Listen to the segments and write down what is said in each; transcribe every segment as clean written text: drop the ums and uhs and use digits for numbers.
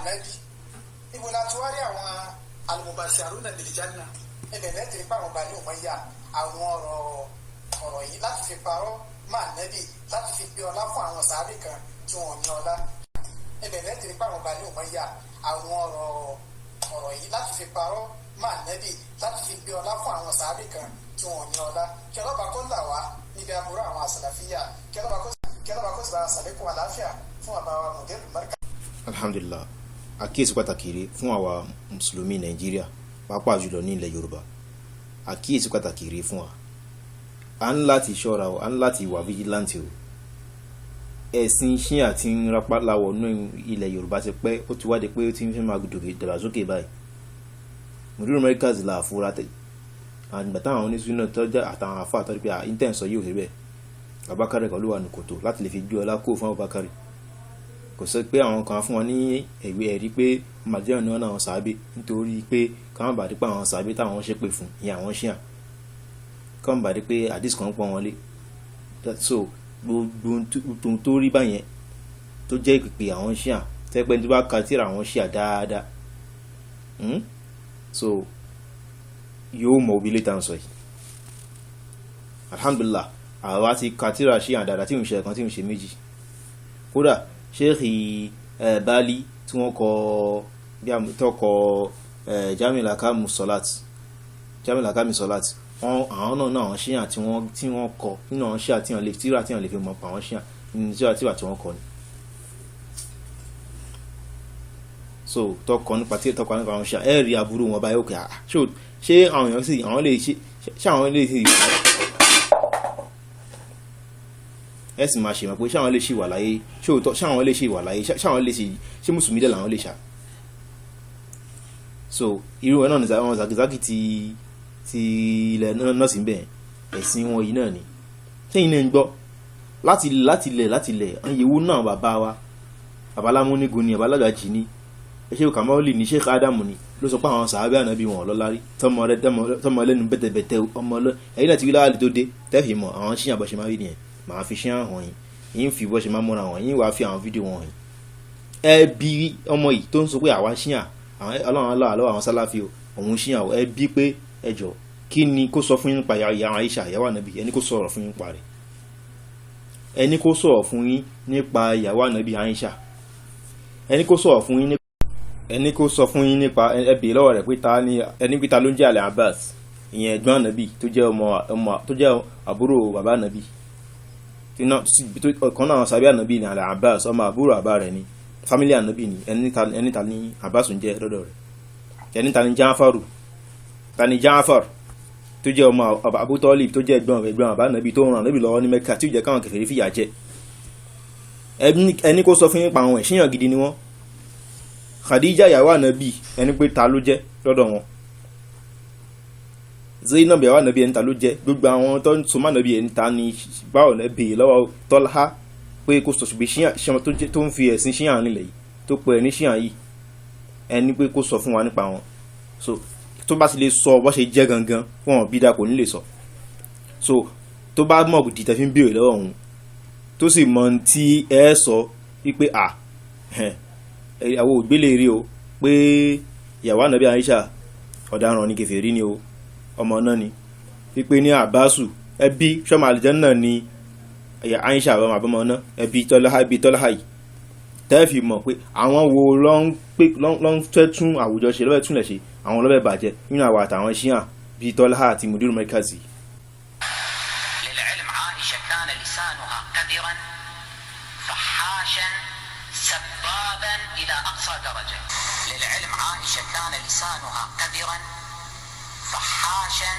ànábì. Ibo la ti wá rí àwọn al-mubashsharuna bil janna? Ibẹ̀ lẹ́tìrí pé àwọn Bani Umayya, àwọn ọ̀rọ̀ yìí láti fi parọ́ mọ́ ànábì, láti fi gbé ọlá fún àwọn sàábì kan tí wọn ò ní ọlá. Ibẹ̀ lẹ́tìrí pé àwọn Bani Umayya, àwọn ọ̀rọ̀ yìí láti fi parọ́ mọ́ ànábì, láti fi gbé ọlá fún àwọn sàábì kan tí wọn ò ní ọlá. Kí ọlọ́ba kó là wá níbi aburú àwọn àsàlàfíà, kí ọlọ́ba kó sì bá sàlékún àlàáfíà fún bàbá wa Mudir Markaz. Alhamdulillah, àkíyèsí pàtàkì rèé fún àwa mùsùlùmí Nàìjíríà, pàápàá jùlọ ní ilẹ̀ Yorùbá. Àkíyèsí pàtàkì rèé fún wa. A ń láti ṣọ́ra o, a ń láti wà vigilant o. Ẹ̀sìn Ṣíà tí ń rápálá wọnú ilẹ̀ Yorùbá ti pẹ́, ó ti wádìí pé ó ti ń fẹ́ máa dàgbàsókè báyìí. Mudir Markaz là fúra tẹ̀ àgbà táwọn oníṣúná tọ́jà àtàwọn àfa àtọ́jú pé intan sọ yìí ò rí bẹ́ẹ̀. Abubakar kan ló wà ní kòtò láti lè fi gbé ọlá kó fún Abubakar. Kò sọ pé àwọn kan fún wọn ní ẹ̀wé ẹ̀rí pé màdíọ̀nù ni wọn náà sàábé, nítorí pé káwọn bàdí pé àwọn sàábé táwọn ṣépè fún ìyẹn àwọn Ṣíà, káwọn bàdí pé àdìs kan pọ́n wọn lé. So gbogbo ohun tó rí báyẹn tó jẹ́ ìpìpì àwọn Ṣíà tẹ́pẹ́ tó bá ka tírà àwọn Ṣíà dáadáa, So yóò mọ òbí létà ń sọ yìí. Alhamdulillah, àwa ti ka tírà Ṣíà dáadáa tí ń ṣe kan, tí ń ṣe méjì. Kódà Sheikh Bali tí wọ́n kọ bí tó kọ Jamiu Akami Solat, Jamiu Akami Solat, wọn àwọn náà àwọn Ṣíà tí wọ́n kọ nínú àwọn Ṣíà tí wọ́n lè tírà tí wọ́n lè fi mọ̀ pa àwọn Ṣíà nínú tírà tí wọ́n kọ ni. So tọkọ nípa tí tọkọ nípa àwọn Ṣíà, ẹ rí aburú wọn báyìí. Òkè ṣé àwọn èèyàn sì àwọn lè ṣe, ṣé àwọn lè ṣe, ẹ sì máa ṣe mọ̀ pé ṣé àwọn lè ṣì wà láyé, ṣé òótọ́, ṣé àwọn lè ṣì wà láyé, ṣé àwọn lè ṣe, ṣé mùsùlùmí dẹ̀ làwọn lè ṣá? So irú ẹ̀ náà ní àwọn Zakizaki ti ilẹ̀ náà sí bẹ́ẹ̀, ẹ̀sìn wọn yìí náà ni. Sẹ́yìn náà ń gbọ́ láti ilẹ̀ ìyẹ̀wò náà. Bàbá wa babalámúnigun ni, babalágbàjì ni, ṣé Kamali ní, Sheikh Adamu ni ló sọ pé àwọn sàábẹ́ ànábì wọn lọ́lá rí, tọmọ lẹ́nu bẹ́tẹ̀bẹ́tẹ̀ ọmọ lọ. Ẹ̀yin náà ti rí láàlì tó dé tẹ́fì mọ̀ àwọn ṣíyàn bọ́ ṣe máa rí nìyẹn. Màá fi ṣíyàn hàn yín, yín fi bọ́ ṣe máa múra hàn yín, wàá fi àwọn fídíò wọn hàn yín. Ẹ bí ọmọ yìí tó ń sọ pé àwa ṣíyàn, àwọn ọlọ́run aláwọ̀ àwọn sálàfí o, òun ṣíyàn o. Ẹ bí pé ẹ jọ, kí ni kó sọ fún yín nípa ìyá Aisha, ìyàwó ànábì? Ẹni kó sọ̀rọ̀ fún yín nípa rẹ̀. Ẹni kó sọ̀rọ̀ fún yín nípa ìyàwó ànábì Aisha. Ẹni kó sọ̀rọ̀ fún yín nípa, ẹni kó sọ fún yín nípa, ẹ bèè lọ́wọ́ rẹ̀ pé ta ni, ẹni pé ta ló ń jẹ́ Alẹ́ Abbas, ìyẹn ẹ̀gbọ́n ànábì tó jẹ́ ọmọ tó jẹ́ àbúrò bàbá ànábì. Ọ̀kan náà sàbí ànábì ní Alẹ́ Abbas, ọmọ àbúrò bàbá rẹ̀ ni, family ànábì ni. Ẹni ta ni Abbas ń jẹ́ lọ́dọ̀ rẹ̀? Ẹni ta ni Jaafaru, ta ni Jaafar tó jẹ́ ọmọ Abu Talib, tó jẹ́ ẹ̀gbọ́n bàbá ànábì, tó ń ràn ànábì lọ́wọ́ ní Mẹ́kà, tí ó jẹ́ káwọn kèfèrí fìyà jẹ? Ẹni kó sọ fún yín pa àwọn ẹ̀ṣíyàn gidi ni wọ́n. Khadija, ìyàwó ànábì, ẹni pé ta ló jẹ́ lọ́dọ̀ wọn? Zainab, ìyàwó ànábì, ẹni ta ló jẹ́? Gbogbo àwọn tó ń so mọ́ ànábì, ẹni ta ni? Báwo ni? Bèè lọ́wọ́ Tọ́lá pé kó sọ ṣùgbọ́n ṣíyàn tó ń fi ẹ̀sìn ṣíyàn nílẹ̀ yìí, tó pè ní ṣíyàn yìí, ẹni pé kó sọ fún wa nípa wọn. So tó bá ti lè sọ bó ṣe jẹ́ gangan fún wọn, bídà kò ní lè sọ. So tó bá mọ̀ dìtẹ̀ fi ń béèrè lọ́wọ́ òun, tó sì mọ tí ẹ sọ wípé à àwọn ògbélé rí o, pé ìyàwó ànábì Aisha ọ̀daràn ní, kèfèrí ni o, ọmọ náà ni, wípé ní Àbáṣù ẹbí sọmọ àlìjánnà ni Aisha, àwọn àbọ̀mọ náà, ẹbí Tọ́lá, ẹbí Tọ́lá yìí, tẹ́ẹ̀fì mọ̀ pé àwọn wo ló ń fẹ́ tún àwùjọ ṣe, lọ́fẹ́ túnlẹ̀ ṣe, àwọn lọ́fẹ́ bàjẹ́ nínú àwọn àtàwọn ṣíà bíi Tọ́lá àti Mudiru Markazi. للعلم، عائشة كان لسانها قذرا فحاشا سبابا إلى أقصى درجة. للعلم، عائشة كان لسانها قذرا فحاشا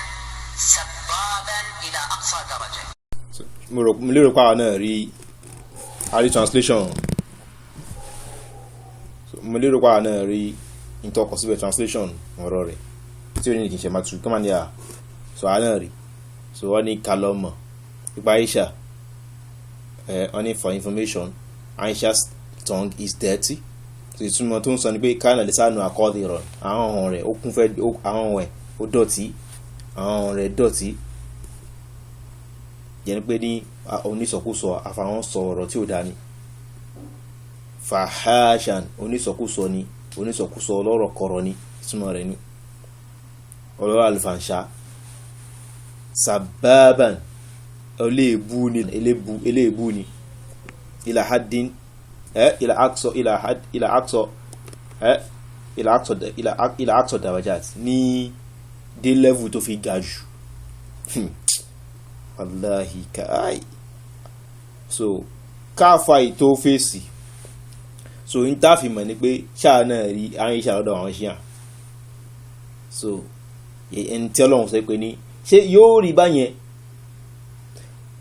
سبابا إلى أقصى درجة. Mo lérò pé àwọn náà rí a rí translation. Mo lérò pé àwọn náà rí ìtọ́kọ̀ síbẹ̀, translation ọ̀rọ̀ rẹ̀ tí ó ní kì í ṣe máa tu kọ́má ní à. So àwọn náà rí. So wọ́n ní ká lọ mọ̀ nípa Aisha ẹ̀, wọ́n ní for information, Aisha's tongue is dirty. So ìtumọ̀ tó ń sọ ni pé kánà lè sánú àkọ́dì rọ̀, àwọn ọ̀hún rẹ̀ ó kún fẹ́, àwọn ọ̀hún ẹ̀ ó dọ̀tí, àwọn ọ̀hún rẹ̀ dọ̀tí, yẹn ni pé ní onísọkúsọ, àfàwọn sọ ọ̀rọ̀ tí ò dá ni. Fahashan, onísọkúsọ ni, onísọkúsọ ọlọ́rọ̀ kọ̀rọ̀ ni, ìtumọ̀ rẹ̀ ni ọlọ́rọ̀ àlùfànṣá. Sababan, eléèbú ni, eléèbú ni, ila haddin, ila aqsa, ila had, ila aqsa, ila aqsa, ila aqsa darajat, ní dé level tó fi ga jù. Wallahi kai. So káfà ìtó fèsì. So n tá fi mọ̀ ni pé ṣáà náà rí Aisha lọ́dọ̀ àwọn ṣíà. So ẹni tí Ọlọ́run sọ pé ní ṣé yóò rí báyẹn,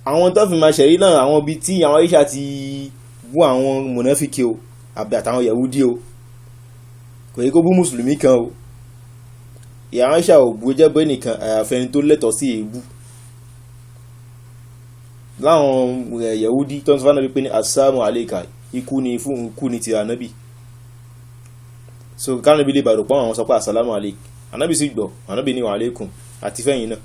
àwọn tó fi máa ṣẹ̀rí náà, àwọn ibi tí àwọn Aisha ti bú àwọn mùnáfíkì o, àbí àtàwọn Yahudi o, kò yẹ kó bú mùsùlùmí kan o. Ìyá Aisha ò bú jẹ́ bẹ́ẹ̀ nìkan, àyàfẹ́ ẹni tó lẹ́tọ̀ọ́ sí èébú láwọn Yahudi tó ń sọ fún Ànábì pé ní assalamu alayka, ikú ni fún ikú ni ti Ànábì. So kánàbí lè bàrò pọ́n àwọn sọ pé assalamu alayka, Ànábì sì gbọ́, Ànábì ní wa alaykum àti fẹ́yìn náà.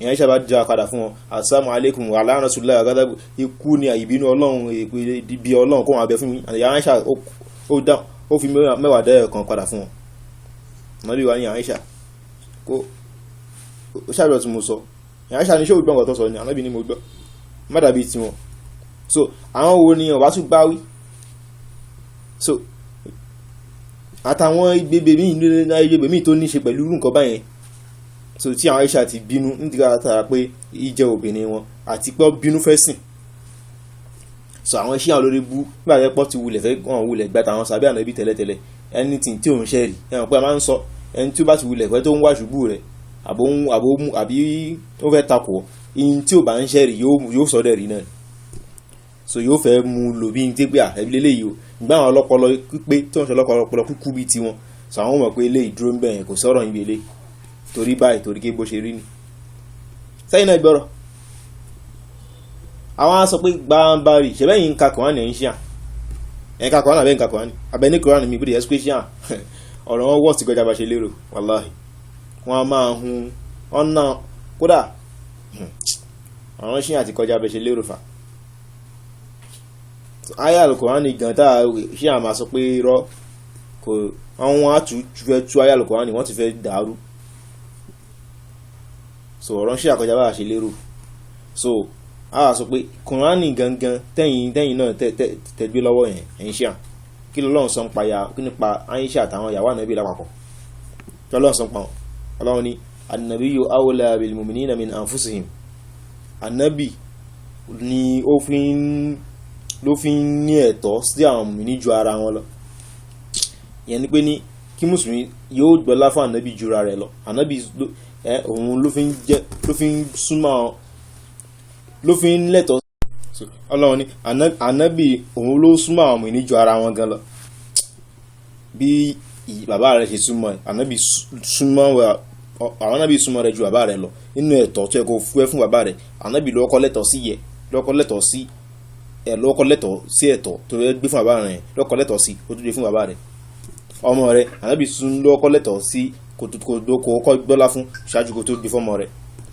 Ìyá Aisha bá já padà fún wọn, assalamu alaykum wa la'natullahi wa ghadabu, ikú ni ìbínú Ọlọ́run, ibi Ọlọ́run kó wọn abẹ fún mi. Ìyá Aisha ó fi mẹ́wàá dẹ́yẹ̀ kan padà fún wọn. Ànábì wa ní Aisha kó ó ṣàbẹ̀ tí mo sọ. Ìyá Aisha ní ṣé o gbọ́ nǹkan tó sọ ni? Ànábì ní mo gbọ́, má dàbí tiwọn. So àwọn wo ni ọba tún bá wí? So àtàwọn ìgbébè míì ìgbébè míì tó ní ṣe pẹ̀lú irú nǹkan báyẹn. So tí àwọn Aisha ti bínú nítorí àtàrà pé ìjẹ́ obìnrin wọn àti pé ó bínú fẹ́ sìn. So àwọn iṣẹ́ àwọn olórí bú nígbà tó pọ̀ ti wulẹ̀ fẹ́ wọn wulẹ̀ gba tàwọn sàbí Ànábì tẹ́lẹ̀tẹ́lẹ̀, anything tí òun ṣe rí ẹ̀wọ̀n pé a máa ń sọ ẹni tí ó bá ti wulẹ̀ fẹ́ tó ń wá ṣubú rẹ̀ àbí ó fẹ́ takò ihun tí ò bá ń ṣe rí yóò sọ dẹ̀ rí náà. So yóò fẹ́ mú lò bí n tí pé ẹbí lélẹ́yìí o, ìgbà àwọn ọlọ́pọlọ pípé tí wọ́n ṣe ọlọ́pọlọ kúkú bíi tiwọn. So àwọn mọ̀ pé eléyìí dúró ń bẹ̀ yẹn, kò sọ̀rọ̀ yín bí eléyìí torí báyìí, torí kí bó ṣe rí ni. Sẹ́yìn náà gbọ́rọ̀ àwọn á sọ pé gbàǹbarì ṣẹ̀bẹ́yìn ń ka Kùránì ẹ̀ ń ṣíà, ẹ̀ ń ka Kùránì àbẹ́ ń ka Kùránì àbẹ́ ní Kùránì mi bíi ẹ̀sùn ṣíà. Ọ̀rọ̀ wọn wọ̀ sí kọjá bá ṣe lérò, wàláhì wọn a máa hun ọ̀nà kódà àwọn ṣíà ti kọjá bá ṣe lérò fà. Aya Al-Kùránì gan tá a ṣíà máa sọ pé irọ́ kò, àwọn á tún fẹ́ tú aya Al-Kùránì, wọ́n ti fẹ́ dàrú. So ọ̀rọ̀ ṣíà kọjá bá ṣe lérò. So a sọ pé Kùránì gangan tẹ́yìn náà tẹ́ gbé lọ́wọ́ yẹn, ẹ̀yin ṣíà, kí lọ́lọ́run sọ nípa ya, kí nípa Aisha àtàwọn ìyàwó Ànábì lápapọ̀, kí lọ́lọ́run sọ nípa wọn? Ọlọ́run ní an-nabiyyu awla bil mu'minina min anfusihim. Ànábì ni ó fi ń ló fi ń ní ẹ̀tọ́ sí àwọn mùmíní ju ara wọn lọ. Ìyẹn ni pé ní kí mùsùlùmí yóò gbọ́lá fún Ànábì ju ara rẹ̀ lọ. Ànábì òun ló fi ń jẹ́, ló fi ń súnmọ́, ló fi ń lẹ́tọ̀ọ́. Ọlọ́run ní Ànábì òun ló súnmọ́ àwọn mùmíní ju ara wọn gan lọ. Bí bàbá rẹ̀ ṣe súnmọ́, Ànábì súnmọ́, àwọn Ànábì súnmọ́ rẹ̀ ju bàbá rẹ̀ lọ nínú ẹ̀tọ́ tó yẹ kó fún fún bàbá rẹ̀. Ànábì ló kọ́ lẹ́tọ̀ọ́ sí yẹ, ló kọ́ lẹ́tọ̀ọ́ sí ẹ, ló kọ́ lẹ́tọ̀ọ́ sí ẹ̀tọ́ tó yẹ gbé fún bàbá rẹ̀, ló kọ́ lẹ́tọ̀ọ́ sí kó tó gbé fún bàbá rẹ̀. Ọmọ rẹ̀ Ànábì sún ló kọ́ lẹ́tọ̀ọ́ sí kó kọ́ gbọ́lá fún ṣáájú kó tó gbé fọ́mọ rẹ̀.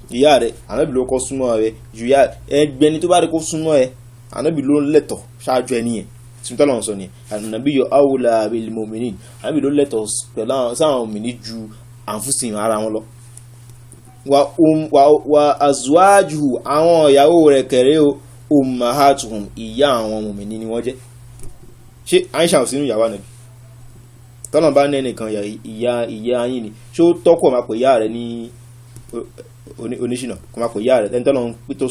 Ìyá rẹ̀ Ànábì ló kọ́ súnmọ́ rẹ̀ ju ìyá ẹgbẹ́ni tó bá rí kó súnmọ́ ẹ, Ànábì ló lẹ́tọ̀ọ́ ṣáájú ẹni yẹn. Tìmítọ́ lọ́wọ́ sọ ni Ànábì yọ awla bil mu'minin, Ànábì ló lẹ́tọ̀ọ́ pẹ̀lú sáwọn mùmíní ju àǹfùsìn ara wọn lọ. Wa azwajuhu, àwọn ìyàwó rẹ̀ kẹrẹ́ o, ummahatuhum, ìyá àwọn mùmíní ni wọ́n jẹ́. Ṣé Aisha ò sínú ìyàwó Ànábì? Tọ́nà bá ní ẹnìkan ìyá yín ni, ṣé ó tọ́kọ̀ máa pè ìyá rẹ̀ ní oníṣìnà, kò máa pè ìyá rẹ̀ ẹni tọ́nà tó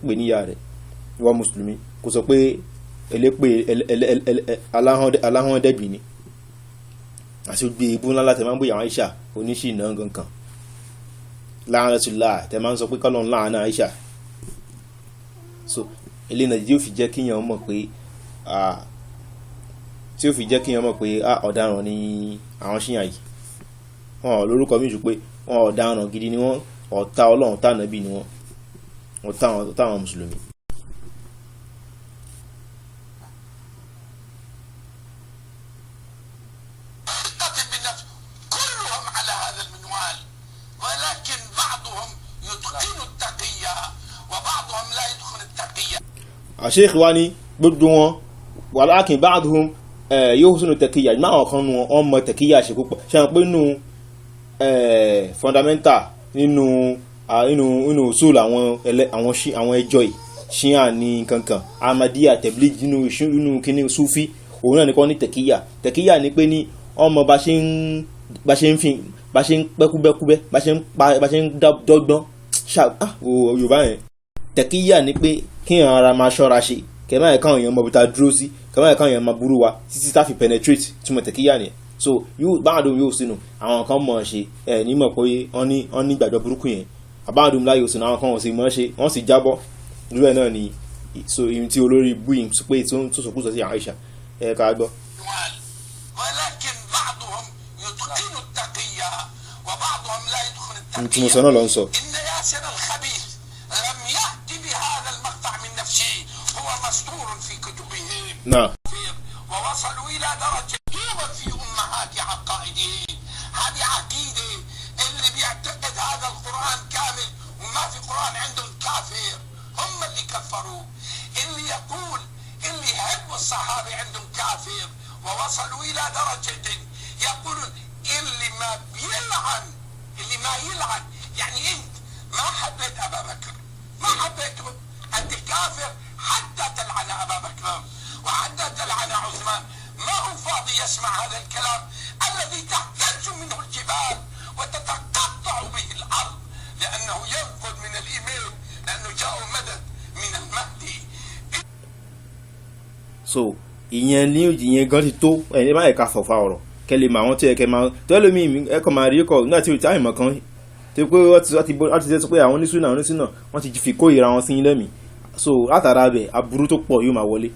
pè ní ìyá rẹ̀? Ìwọ mùsùlùmí kò sọ pé elépè aláhọ́n dẹ́gbì ni. Àti gbé ibú ńlá láti máa ń bóyá àwọn Aisha oníṣìnà gangan láàrín tẹ máa ń sọ pé kọ́lọ́n láàánú Aisha. So eléyìí náà yóò fi jẹ́ kíyàn mọ̀ pé tí ó fi jẹ́ kíyàn mọ̀ pé ọ̀daràn ni àwọn ṣíyàn yìí. Wọn ò lórúkọ mi jù pé wọn ọ̀daràn gidi ni wọ́n, ọ̀tá Ọlọ́run tá Ànábì ni wọ́n, ọ̀tá àwọn mùsùlùmí. Àṣéèkì wa ní gbogbo wọn, walakin ba'duhum Yóò sínú tẹ̀kíyà ní àwọn kan nu wọn mọ tẹ̀kíyà ṣe púpọ̀. Ṣe hàn pé nínú fundamental, nínú usul àwọn ẹlẹ àwọn ṣí àwọn ẹjọ́ yìí, ṣíà ní kankan, Ahmadiyya, Tabligh, nínú kíní Sufi, òun náà ní kọ́ ní tẹ̀kíyà. Tẹ̀kíyà ni pé ní ọmọ bá ṣe ń fi bá ṣe ń pẹ́kúbẹ́kúbẹ́, bá ṣe ń pa, bá ṣe ń dọ́gbọ́n ṣá. Yorùbá yẹn, tẹ̀kíyà ni pé kí èèyàn ara máa ṣọ́ra ṣe, kẹ́ máa káwọn èèyàn mọ ibi tá a dúró sí, kẹ́ máa káwọn èèyàn máa burú wa títí tá fi penetrate. Túmọ̀ tẹ̀kíyà nìyẹn. So yóò báàdùn yóò sínú àwọn kan mọ̀ ọ́n ṣe ẹ̀ ní mọ̀ pé wọ́n ní ìgbàgbọ́ burúkú yẹn. Àbáàdùn láyò sínú àwọn kan wọ́n sì mọ̀ ọ́n ṣe, wọ́n sì jábọ́ irú ẹ̀ náà ni. So ihun tí olórí búyìn pé tó ń sọkúsọ sí Aisha, ẹ ká gbọ́. ولكن بعضهم يتقن التقية وبعضهم لا يتقن Ohun tí mo sọ náà ló ń sọ. إن ياسر الخبيث لم يأتي بهذا المقطع من نفسه، هو مسطور في كتبهم. Náà. ووصلوا إلى درجة يوجد في أمهات عقائدهم. هذه عقيدة، اللي بيعتقد هذا القرآن كامل وما في قرآن عندهم كافر، هم اللي كفروا. اللي يقول اللي يحب الصحابة عندهم كافر. ووصلوا إلى درجة يقولون اللي ما بيلعن، اللي ما يلعن، يعني أنت ما حبيت أبا بكر، ما حبيته، أنت كافر حتى تلعن أبا بكر وحتى تلعن عثمان. ما هو فاضي يسمع هذا الكلام الذي تهتز منه الجبال وتتقطع به الأرض، لأنه ينقل من الإيمان، لأنه جاءه مدد من المهدي. So ìyẹn ní ìyẹn gan ti tó ẹni báyìí ká fọ̀fà ọ̀rọ̀ kẹ́ lè mọ àwọn tó yẹ kẹ́ máa tẹ́lẹ̀ mi. Ẹ kàn máa rí kọ nígbà tí o ti àìmọ̀ kan tó pé wọ́n ti sọ pé àwọn onísùnà, àwọn onísùnà, wọ́n ti fi kórìíra wọn sí yín lẹ́mìí. So látara bẹ̀, aburú tó pọ̀ yóò máa wọlé.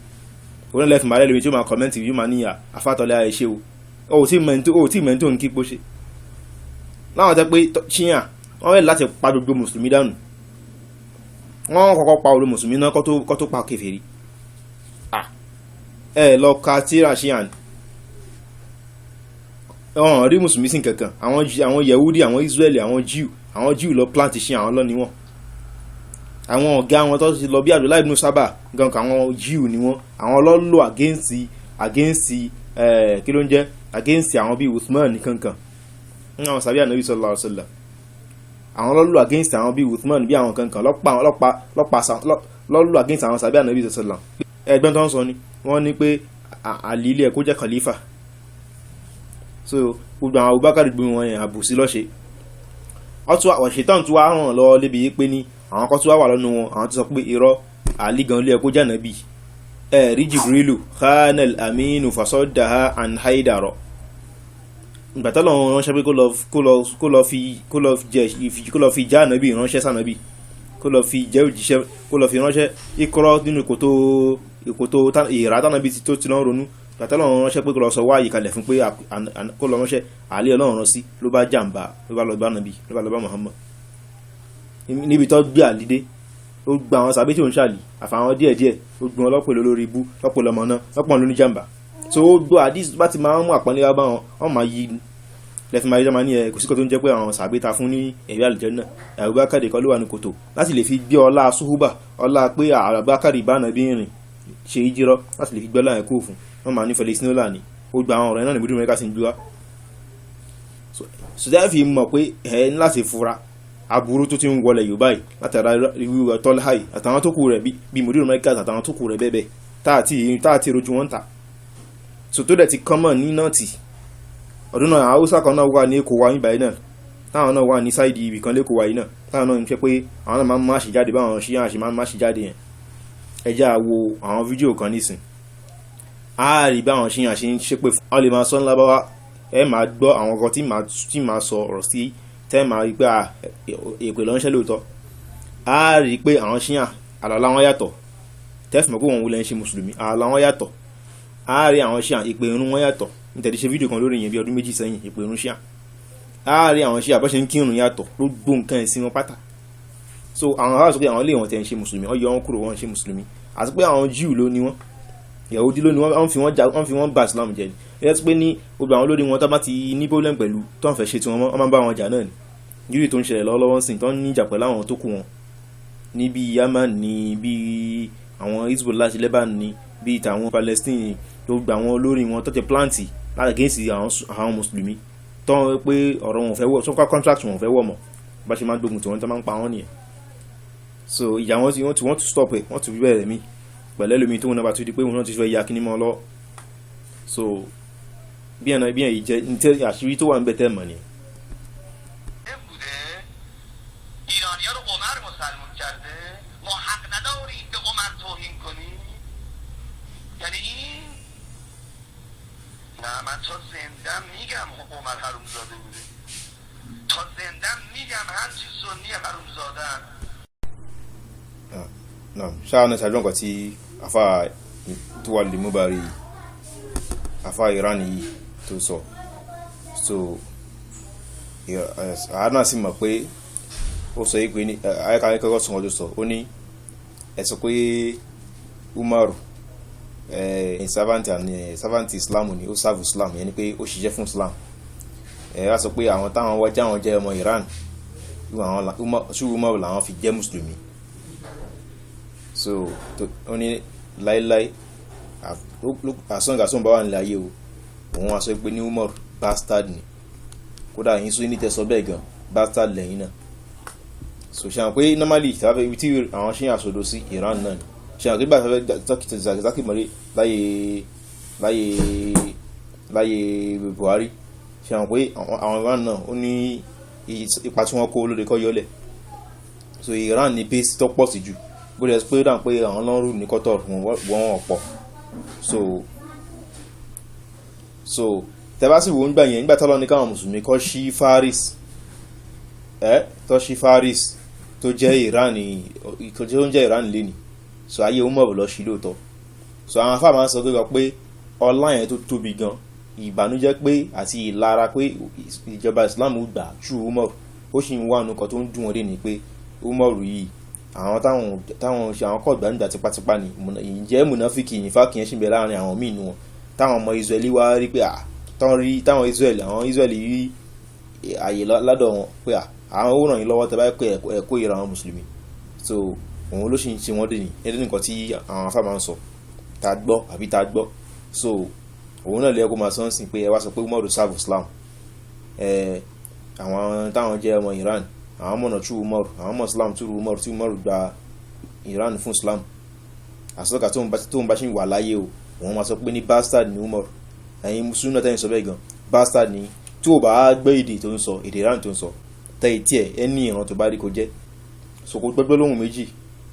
Òun náà lẹ́fì máa rẹ́ lómi tí ó máa comment, yóò máa níyà afátọ́lẹ́ àìṣe o ò tí mẹ́ntó, o ò tí mẹ́ntó ń kí pọ́ ṣe láwọn tẹ́ pé ṣíyàn wọ́n rẹ̀ láti pa gbogbo mùsùlùmí dànù. Wọ́n kọ́kọ́ pa olú mùsùlùmí náà kó tó pa kèfèrí. Ẹ lọ ka tíra ṣíyàn, wọn rí mùsùlùmí sí kankan. Àwọn Yahudi, àwọn Israeli, àwọn Jew lọ plant ṣíyàn, àwọn lọ ní wọn. Àwọn ọ̀gá wọn tó ti lọ bí Abdullahi ibn Saba gan kan, àwọn Jew ni wọn. Àwọn lọ lò against kí ló ń jẹ́, against àwọn bíi Uthman kankan, àwọn sàbí ànábì sallallahu alaihi wasallam. Àwọn lọ lò against àwọn bíi Uthman, bí àwọn kankan lọ́pàá lọ́pàá lọ́pàá lọ lò against àwọn sàbí ànábì sallallahu alaihi wasallam. Ẹgbẹ́ tó ń sọ ni wọ́n ní pé Àlí ilé ẹ̀ kó jẹ́ khalifa. So gbogbo àwọn Abubakar, gbogbo wọn yẹn, àbùsí lọ́ṣe. Ṣètàn tí wàá ràn lọ́wọ́ lébi yìí pé ní àwọn kan tí wàá wà lọ́nu wọn, àwọn tó sọ pé irọ́, Àlí gan ilé ẹ̀ kó jẹ́ ànábì. Ẹ rí Jibrilu khanal aminu fasọdaha an haidaro. Ìgbà tó lọ́wọ́ ránṣẹ́ pé kó lọ fi já ànábì ránṣẹ́ sànábì, kó lọ fi jẹ́ òjíṣẹ́, kó lọ fi ránṣẹ́ ikọ́rọ́ nínú ìkòtò ìrà tànábì tó ti lọ́n ronú. Ìgbà tó lọ́wọ́ ránṣẹ́ pé kó lọ sọ wáyé kalẹ̀ fún pé kó lọ ránṣẹ́, Àlí Ọlọ́run rán sí, ló bá jàǹbá, ló bá lọ bá ànábì, ló bá lọ bá Muhammad. Níbi tó gbé Àlí dé, ó gba àwọn sàbí tí ò ń ṣàlì àfàwọn díẹ̀díẹ̀, ó gbọ́n lọ́pọ̀ lórí ibú, lọ́pọ̀ lọ́mọ náà, lọ́pọ̀ lóníjàmbá. So ó gbọ́ àdís bá ti máa ń mú àpọ́nlé wá bá wọn, wọ́n máa yí lẹ́fí máa yí máa ní ẹ kò sí kan tó ń jẹ́ pé àwọn sàbí ta fún ní ẹ̀rí àlùjánnà. Abubakar kọ́ ló wà ní kòtò láti lè fi gbé ọlá suhuba, ọlá pé Abubakar bá nàbí rìn ṣe ìjírọ́, láti lè fi gbé ọlá yẹn kúrò fún wọn, máa ní Felix Nola ni. Ó gba àwọn ọ̀rẹ́ náà ní bídùn mẹ́ka sí ń gbé wá. So dáa fi mọ̀ pé ẹ ní láti fura aburú tó ti ń wọlé Yorùbá yìí látara ìwé tọ́lá yìí àtàwọn tó kù rẹ̀ bíi mùdírù mẹ́ka àtàwọn tó kù rẹ̀ bẹ́ẹ̀ bẹ́ẹ̀ táàtì rojú wọn ta. So tó dẹ̀ ti kọ́mọ̀ ní náà tì ọdún náà, Haúsá kan náà wà ní Èkó wa níbàyí náà, táwọn náà wà ní side ibì kan lẹ́kọ̀ọ́ wa yìí náà, táwọn náà ń fẹ́ pé àwọn náà máa ń máṣe jáde báwọn ṣí àṣì máa ń máṣe jáde yẹn. Ẹ jẹ́ á wo àwọn fídíò kan nísìn, á rí báwọn ṣí àṣì ń ṣépè fún wọn. Lè máa sọ ńlá bá wa, ẹ máa gbọ́ àwọn kan tí máa sọ ọ̀rọ̀ sí tẹ́ máa rí pé èpè lọ́nṣẹ́ lóòótọ́. Á rí pé àwọn ṣíyà àlàlà wọn yàtọ̀, tẹ́fì mọ̀ pé wọn wulẹ̀ ń ṣe mùsùlùmí, àlàlà wọn yàtọ̀. Á rí àwọn ṣíà, ìpè irun wọn yàtọ̀. Nítorí ṣe fídíò kan lórí yẹn bí ọdún 2 sẹ́yìn, ìpè irun ṣíà. Á rí àwọn ṣíà bó ṣe ń kírun yàtọ̀, gbogbo nǹkan ẹ̀sìn wọn pátá. So àwọn ará sọ pé àwọn ilé wọn tẹ̀ ń ṣe mùsùlùmí, wọ́n yọ wọn kúrò, wọn ń ṣe mùsùlùmí, àti pé àwọn Júù ló ní wọn, Yahudi ló ní wọn, wọ́n fi wọ́n bà Islam jẹ́ ni. Ẹ ti pé ní gbogbo àwọn olórí wọn tó bá ti ní problem pẹ̀lú tó ń fẹ́ ṣe tí wọ́n máa ń bá wọn jà náà ni. Yúrì tó ń ṣẹlẹ̀ lọ́wọ́lọ́wọ́ sìn, tó ń níjà pẹ̀lú àwọn tó kù wọn ní bí Yaman, ní bí àwọn Hezbollah ti Lebanon, ní bí Bíi tàwọn Palestine tó gba àwọn olórí wọn tó ti plant láti against àwọn mùsùlùmí, tó ń pé ọ̀rọ̀ wọn ò fẹ́ wọ̀, tó ń kọ́ contract wọn ò fẹ́ wọ̀ mọ́. Bá ṣe máa ń gbógun tí wọ́n, tó máa ń pa wọ́n nìyẹn. So ìyá wọn ti wọ́n ti stop ẹ̀, wọ́n ti bẹ̀rẹ̀ mí pẹ̀lẹ́ lómi tó wọn náà bá tún di pé òun náà ti fẹ́ ya kíní mọ́ lọ. So bí ẹ̀nà bí ẹ̀yìn jẹ́ ní tẹ́ àṣírí tó wà ń bẹ tẹ́ mọ̀ ni. بوده ایرانی رو عمر مسلمون کرده، ما حق نداریم به عمر توهین کنیم. یعنی این نه، من تا زندم میگم عمر حرومزاده بوده، تا زندم میگم هرچی سنی حرومزادن. Naam, ṣáà náà ṣàdúrà nǹkan tí afa tó wà lè mú bá rí afa Iran yìí tó sọ. So àá náà sì mọ̀ pé ó sọ yìí pé ní ayéka kọ́kọ́ sọ wọn tó sọ, ó ní ẹ sọ pé Umaru servant and servant Islam ni, ó serve Islam, yẹn ni pé ó ṣiṣẹ́ fún Islam. Ẹ wá sọ pé àwọn táwọn wá jáwọn jẹ́ ọmọ Iran ṣú Umaru làwọn fi jẹ́ mùsùlùmí. So ó ní láíláí, àsọ̀ǹgàsọ̀ǹ bá wà nílẹ̀ ayé o, òun á sọ pé ní Umar bastard ni. Kódà yín sún ní tẹ̀sán bẹ́ẹ̀ gan, bastard lẹ́yìn náà. So ṣe àwọn pé normally tàbí ibi tí àwọn ṣe ń àsọdọ̀ sí Iran náà ni, ṣe àwọn pé gbà tọ́kì Zakzaki mọ̀lẹ́ láyé Buhari, ṣe àwọn pé àwọn Iran náà ó ní ipa tí wọ́n kó lóde kọ́ yọlẹ̀. So Iran ní base tó pọ̀ sí jù, bó lè pé dà pé àwọn lọ́rùn ní Qatar wọ́n ọ̀pọ̀. So tẹ́bá sì wò ń gbà yẹn, nígbà tọ́lọ́ ní káwọn mùsùlùmí kọ́ sí Faris, ẹ́ tọ́ sí Faris tó jẹ́ Iran, tó jẹ́ Iran lẹ́ni. So ayé Umar lọ sí lóòótọ́. So àwọn afá máa ń sọ pé ọlá yẹn tó tóbi gan, ìbànújẹ́ pé àti ìlara pé ìjọba Islam gbà ju Umar, ó sì ń wà nǹkan tó ń dùn wọ́n dé ní pé Umar yìí, àwọn táwọn ṣe àwọn kọ̀ gbàǹgbà tipátipá ni, ìjẹ́ mùnáfíkì ìfáàkì yẹn sì ń bẹ láàrin àwọn míì nù wọn, táwọn ọmọ Israẹli wá rí pé à táwọn rí táwọn Israẹli, àwọn Israẹli rí àyè ládọ̀ wọn pé à àwọn ó ràn yín lọ́wọ́ tẹ́ bá pé ẹ̀kọ́ ìra àwọn mùsùlùmí. So òun ló sì ń ṣe wọ́n dè ní ẹni nǹkan tí àwọn afá máa ń sọ tá gbọ́ àbí tá gbọ́. So òun náà lè kó máa sọ ń sìn pé ẹ wá sọ pé Umaru serve Islam, ẹ àwọn táwọn jẹ́ ọmọ Iran, àwọn mọ̀nà tú Umaru, àwọn mọ̀ Islam tú Umaru, tí Umaru gba Iran fún Islam. Àsọ̀kà tó ń bá ṣì ń wà láyé o, òun máa sọ pé ní bastard ni Umaru. Ẹ̀yin mùsùlùmí náà tẹ́yìn sọ bẹ́ẹ̀ gan, bastard ni. Tí ò bá gbé èdè tó ń sọ, èdè Iran tó ń sọ, tẹ́ etí ẹ̀ ẹ́ ní ìran tó bá rí kó jẹ́. So kò gbẹ́gbẹ́ lóhùn méjì,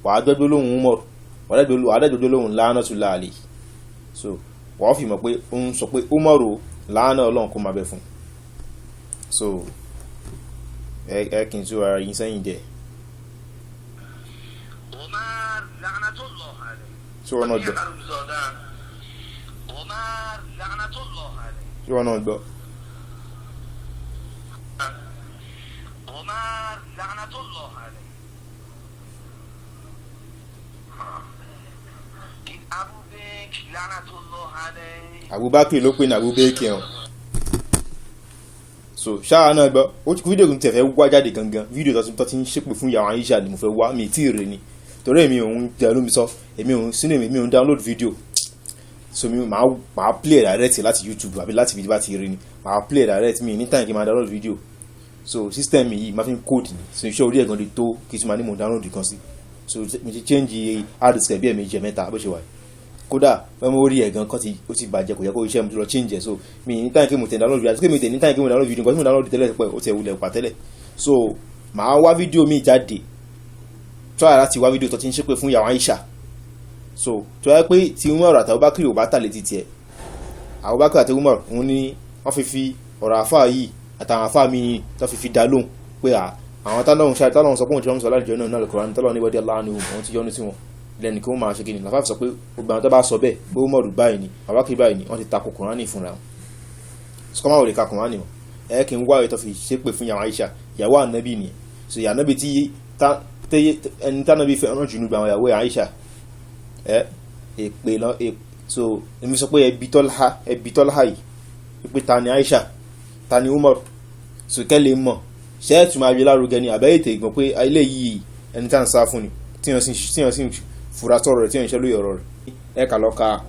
wàá gbẹ́gbẹ́ lóhùn Umaru, wàá dẹ́gbẹ́ lóhùn la'natullahi alayhi. So wàá fi mọ̀ pé ó ń sọ pé Umaru, láàánà Ọlọ́run kó máa bẹ fún. So ẹ kì í tú ara yín sẹ́yìn dẹ̀. عمر لعنة الله عليه. Tí wọ́n náà gbọ́. حرومزادن عمر لعنة الله عليه. Tí wọ́n náà gbọ́. عمر لعنة الله عليه. این ابو بکر لعنة الله عليه. Abubakar ló pè ní Abubakar hàn. So ṣáà náà gbọ́, ó ti fídíò tó fẹ́ wá jáde gangan, fídíò tó ti ń ṣépè fún ìyàwó Aisha ni mo fẹ́ wá, mi tí ì rè ni, torí èmi òun jẹ́ lómi sọ, èmi òun sínú èmi òun download video. So mi máa play direct láti YouTube àbí láti ibi bá ti rí ni máa play direct, mi ní time kí n máa download video. So system yìí máa fi ń code ni, so iṣẹ́ orí ẹ̀ gan le tó kí n tún máa ní mo download kan sí. So mi ti change hard disk ẹ̀ bí ẹ̀mejì, ẹ̀mẹ́ta bó ṣe wà yìí. Kódà memory ẹ̀ gan kan ti ó ti bàjẹ́, kò yẹ kó iṣẹ́ mi tó lọ change ẹ̀. So mi ní time kí mo tẹ̀ download video, àti pé mi tẹ̀ ní time kí mo download video, nǹkan tí mo download tẹ́lẹ̀ pẹ́ ó ti wulẹ̀ pa tẹ́lẹ̀. So màá wá fídíò mi jáde, try láti wá fídíò tó ti ń ṣépè fún ìyàwó Aisha. So tó yẹ pé tí Umar àti Abubakar ò bá tà létí tiẹ̀, Abubakar àti Umar, òun ni wọ́n fi ọ̀rọ̀ àfáà yìí àtàwọn àfáà mi tó fi dá lóhùn pé à àwọn tálọ́hùn ṣáà, tálọ́hùn sọ pé òun ti wọ́n sọ láti jọ náà náà Kùránì, tálọ́hùn ní wọ́dí aláàánú òun ti yọ́nú sí wọn lẹ́nu kí wọ́n máa ṣe kí ni làfáà fi sọ pé gbogbo àwọn tó bá sọ bẹ́ẹ̀ pé Umaru báyìí ni, Abubakar báyìí ni, wọ́n ti tako Kùránì fúnra wọn. Sọkọ́mà ò lè ka Kùránì wọn. Ẹ kí n wá ètò fi ṣépè fún ìyàwó Aisha, ìyàwó ànábì nìyẹn. So ìyàwó ànábì tí ẹni tánàbí fẹ́ràn jù nígbà àwọn ìyàwó Aisha ẹ èpè lọ. So èmi sọ pé ẹbí Tọ́lá yìí pé ta ni Aisha, ta ni Umar? So kẹ́lẹ̀ mọ̀ ṣé ẹ̀ tún máa rí lárugẹ ni àbẹ́ ètè ìgbọ̀n pé ilé yìí, ẹni tá à ń sá fún ni, tí wọ́n sì fura sọ̀rọ̀ rẹ̀, tí wọ́n ń ṣe lóye ọ̀rọ̀ rẹ̀. Ẹ kà lọ ka.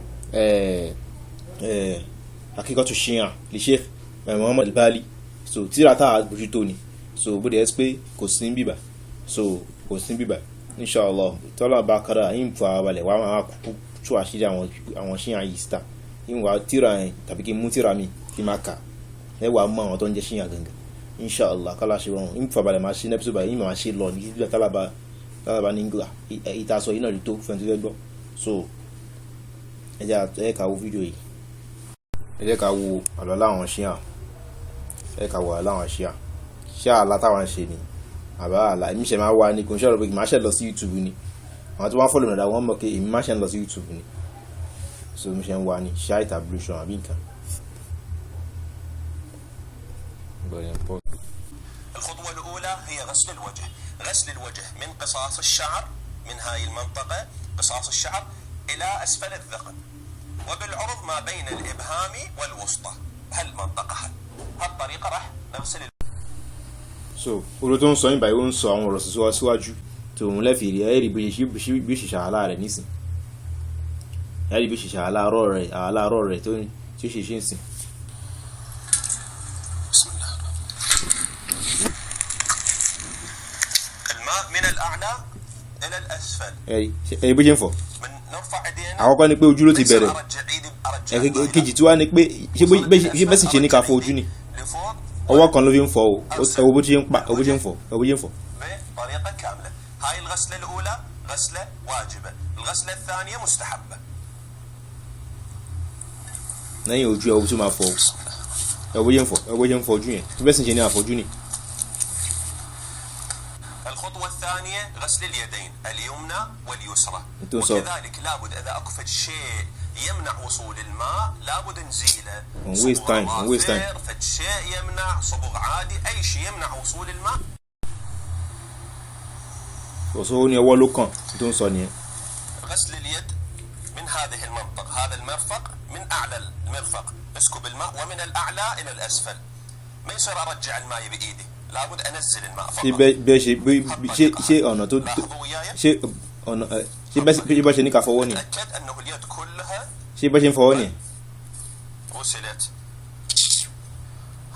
Hakikatu Shia li Sheikh Muhammad Al-Bali. So tíra tá a bójútó ni. So bó dẹ̀ ẹ́ pé kò sí bíbà, so kò sí bíbà, inshallah tọ́lá bá kára yín fà balẹ̀ wàá máa kúkú tú àṣírí àwọn Shia yìí síta. Yín wàá tíra yẹn tàbí kí n mú tíra mi kí n máa kà ẹ, wàá mọ àwọn tó ń jẹ́ Shia gangan, inshallah. Kálá ṣe rọrùn, yín fà balẹ̀ máa ṣe nẹ́písọ̀ báyìí, yín máa ṣe lọ ní títí tálàbà ní gbà ìta sọ yìí náà lè tó fẹ́ni tó fẹ́ gbọ́. So ẹ jẹ́ ká wo fídíò yìí, ẹ jẹ́ ká wo àlọ́ láwọn Shia, ẹ jẹ́ ká wo àlọ́ láwọn Shia. Ṣé àlá táwọn ṣe ni àbá àlá èmi ṣe máa wá ní kò ń ṣe ọ̀rọ̀ pé màá ṣe lọ sí YouTube ni. Àwọn tó wá follow mi dáadáa, wọ́n mọ̀ pé èmi máa ṣe ń lọ sí YouTube ni. So mi ṣe ń wá ní Shiite ablution àbí nǹkan. الخطوة الأولى هي غسل الوجه. غسل الوجه من قصاص الشعر، من هاي المنطقة قصاص الشعر إلى أسفل الذقن، وبالعرض ما بين الإبهام والوسطى، هالمنطقة هالطريقة راح نغسل. So orí tó ń sọ yín báyìí, ó ń sọ àwọn ọ̀rọ̀ síwájú tòun lẹ́fìrí ẹ̀rí bí ṣe ṣàhálà rẹ̀ nísìn, ẹ̀rí bí ṣe ṣàhálà àárọ̀ rẹ̀ tó tí ó ṣe ṣe ń sìn. بسم الله. الماء من الأعلى إلى الأسفل. Ẹ̀rí bó ṣe ń fọ̀. من نرفع ايدينا. Àkọ́kọ́ ni pé ojú ló ti ليس bẹ̀rẹ̀. أرجع ايدي، أرجع الماء. Ẹ̀kejì tí wá ni pé ṣé bẹ́ẹ̀ sì ṣe ní ká fọ ojú ni? لفوق. Ọwọ́ kan ló fi ń fọ o. Ẹ wo bó ṣe ń pa, ẹ wo bó ṣe ń fọ, ẹ wo bó ṣe ń fọ. بطريقة كاملة. هاي الغسلة الأولى غسلة واجبة، الغسلة الثانية مستحبة. Lẹ́yìn ojú, ẹ wo bó ṣe máa fọ, ẹ wo bó ṣe ń fọ, ẹ wo bó ṣe ń fọ ojú yẹn. Ṣé bẹ́ẹ̀ sì ṣe ní àfọjú ni? الخطوة الثانية غسل اليدين اليمنى واليسرى. انتم صار. وكذلك لابد إذا أكو فد شيء يمنع وصول الماء لابد نزيله. On waste صبغ time, on waste time. أظافر، فد شيء يمنع، صبغ عادي، أي شيء يمنع وصول الماء. Kò sówó ní ọwọ́ ló kàn tó ń sọ nìyẹn. غسل اليد من هذه المنطقة، هذا المرفق، من أعلى المرفق اسكب الماء ومن الأعلى إلى الأسفل. ما يصير أرجع الماء بإيدي، لابد أنزل الماء Ṣé فقط. bẹ́ẹ̀ ṣe ṣé ṣé ọ̀nà tó لاحظوا وياي. Ṣé ọ̀nà ṣé bẹ́ẹ̀ ṣe ní ká fọwọ́ nìyẹn? تأكد أنه اليد كلها Ṣé bẹ́ẹ̀ ṣe ń fọwọ́ nìyẹn? غسلت.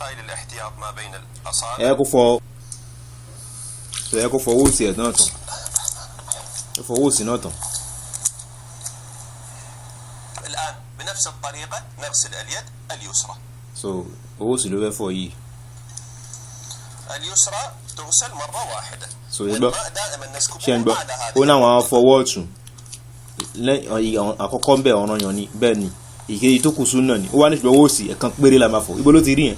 هاي للاحتياط ما بين الأصابع. Ẹ kó fọ, ẹ kó fọ owó òsì ẹ̀ náà tán, ẹ fọ owó òsì náà tán. الآن بنفس الطريقة نغسل اليد اليسرى. So owó òsì ló fẹ́ fọ yìí. اليسرى تغسل مرة واحدة. So يبقى- والماء دائما ṣé ń نسكبه gbọ́ على ó هذه. náwọn fọwọ́ ọ̀tún lẹ́yìn àkọ́kọ́ ń bẹ̀, ọ̀ràn yàn ni bẹ́ẹ̀ ni, ìkejì tó kù sún náà ni. Ó wá ní ṣùgbọ́n owó òsì ẹ̀kan péré la máa fọ. Ibo ló ti rí yẹn?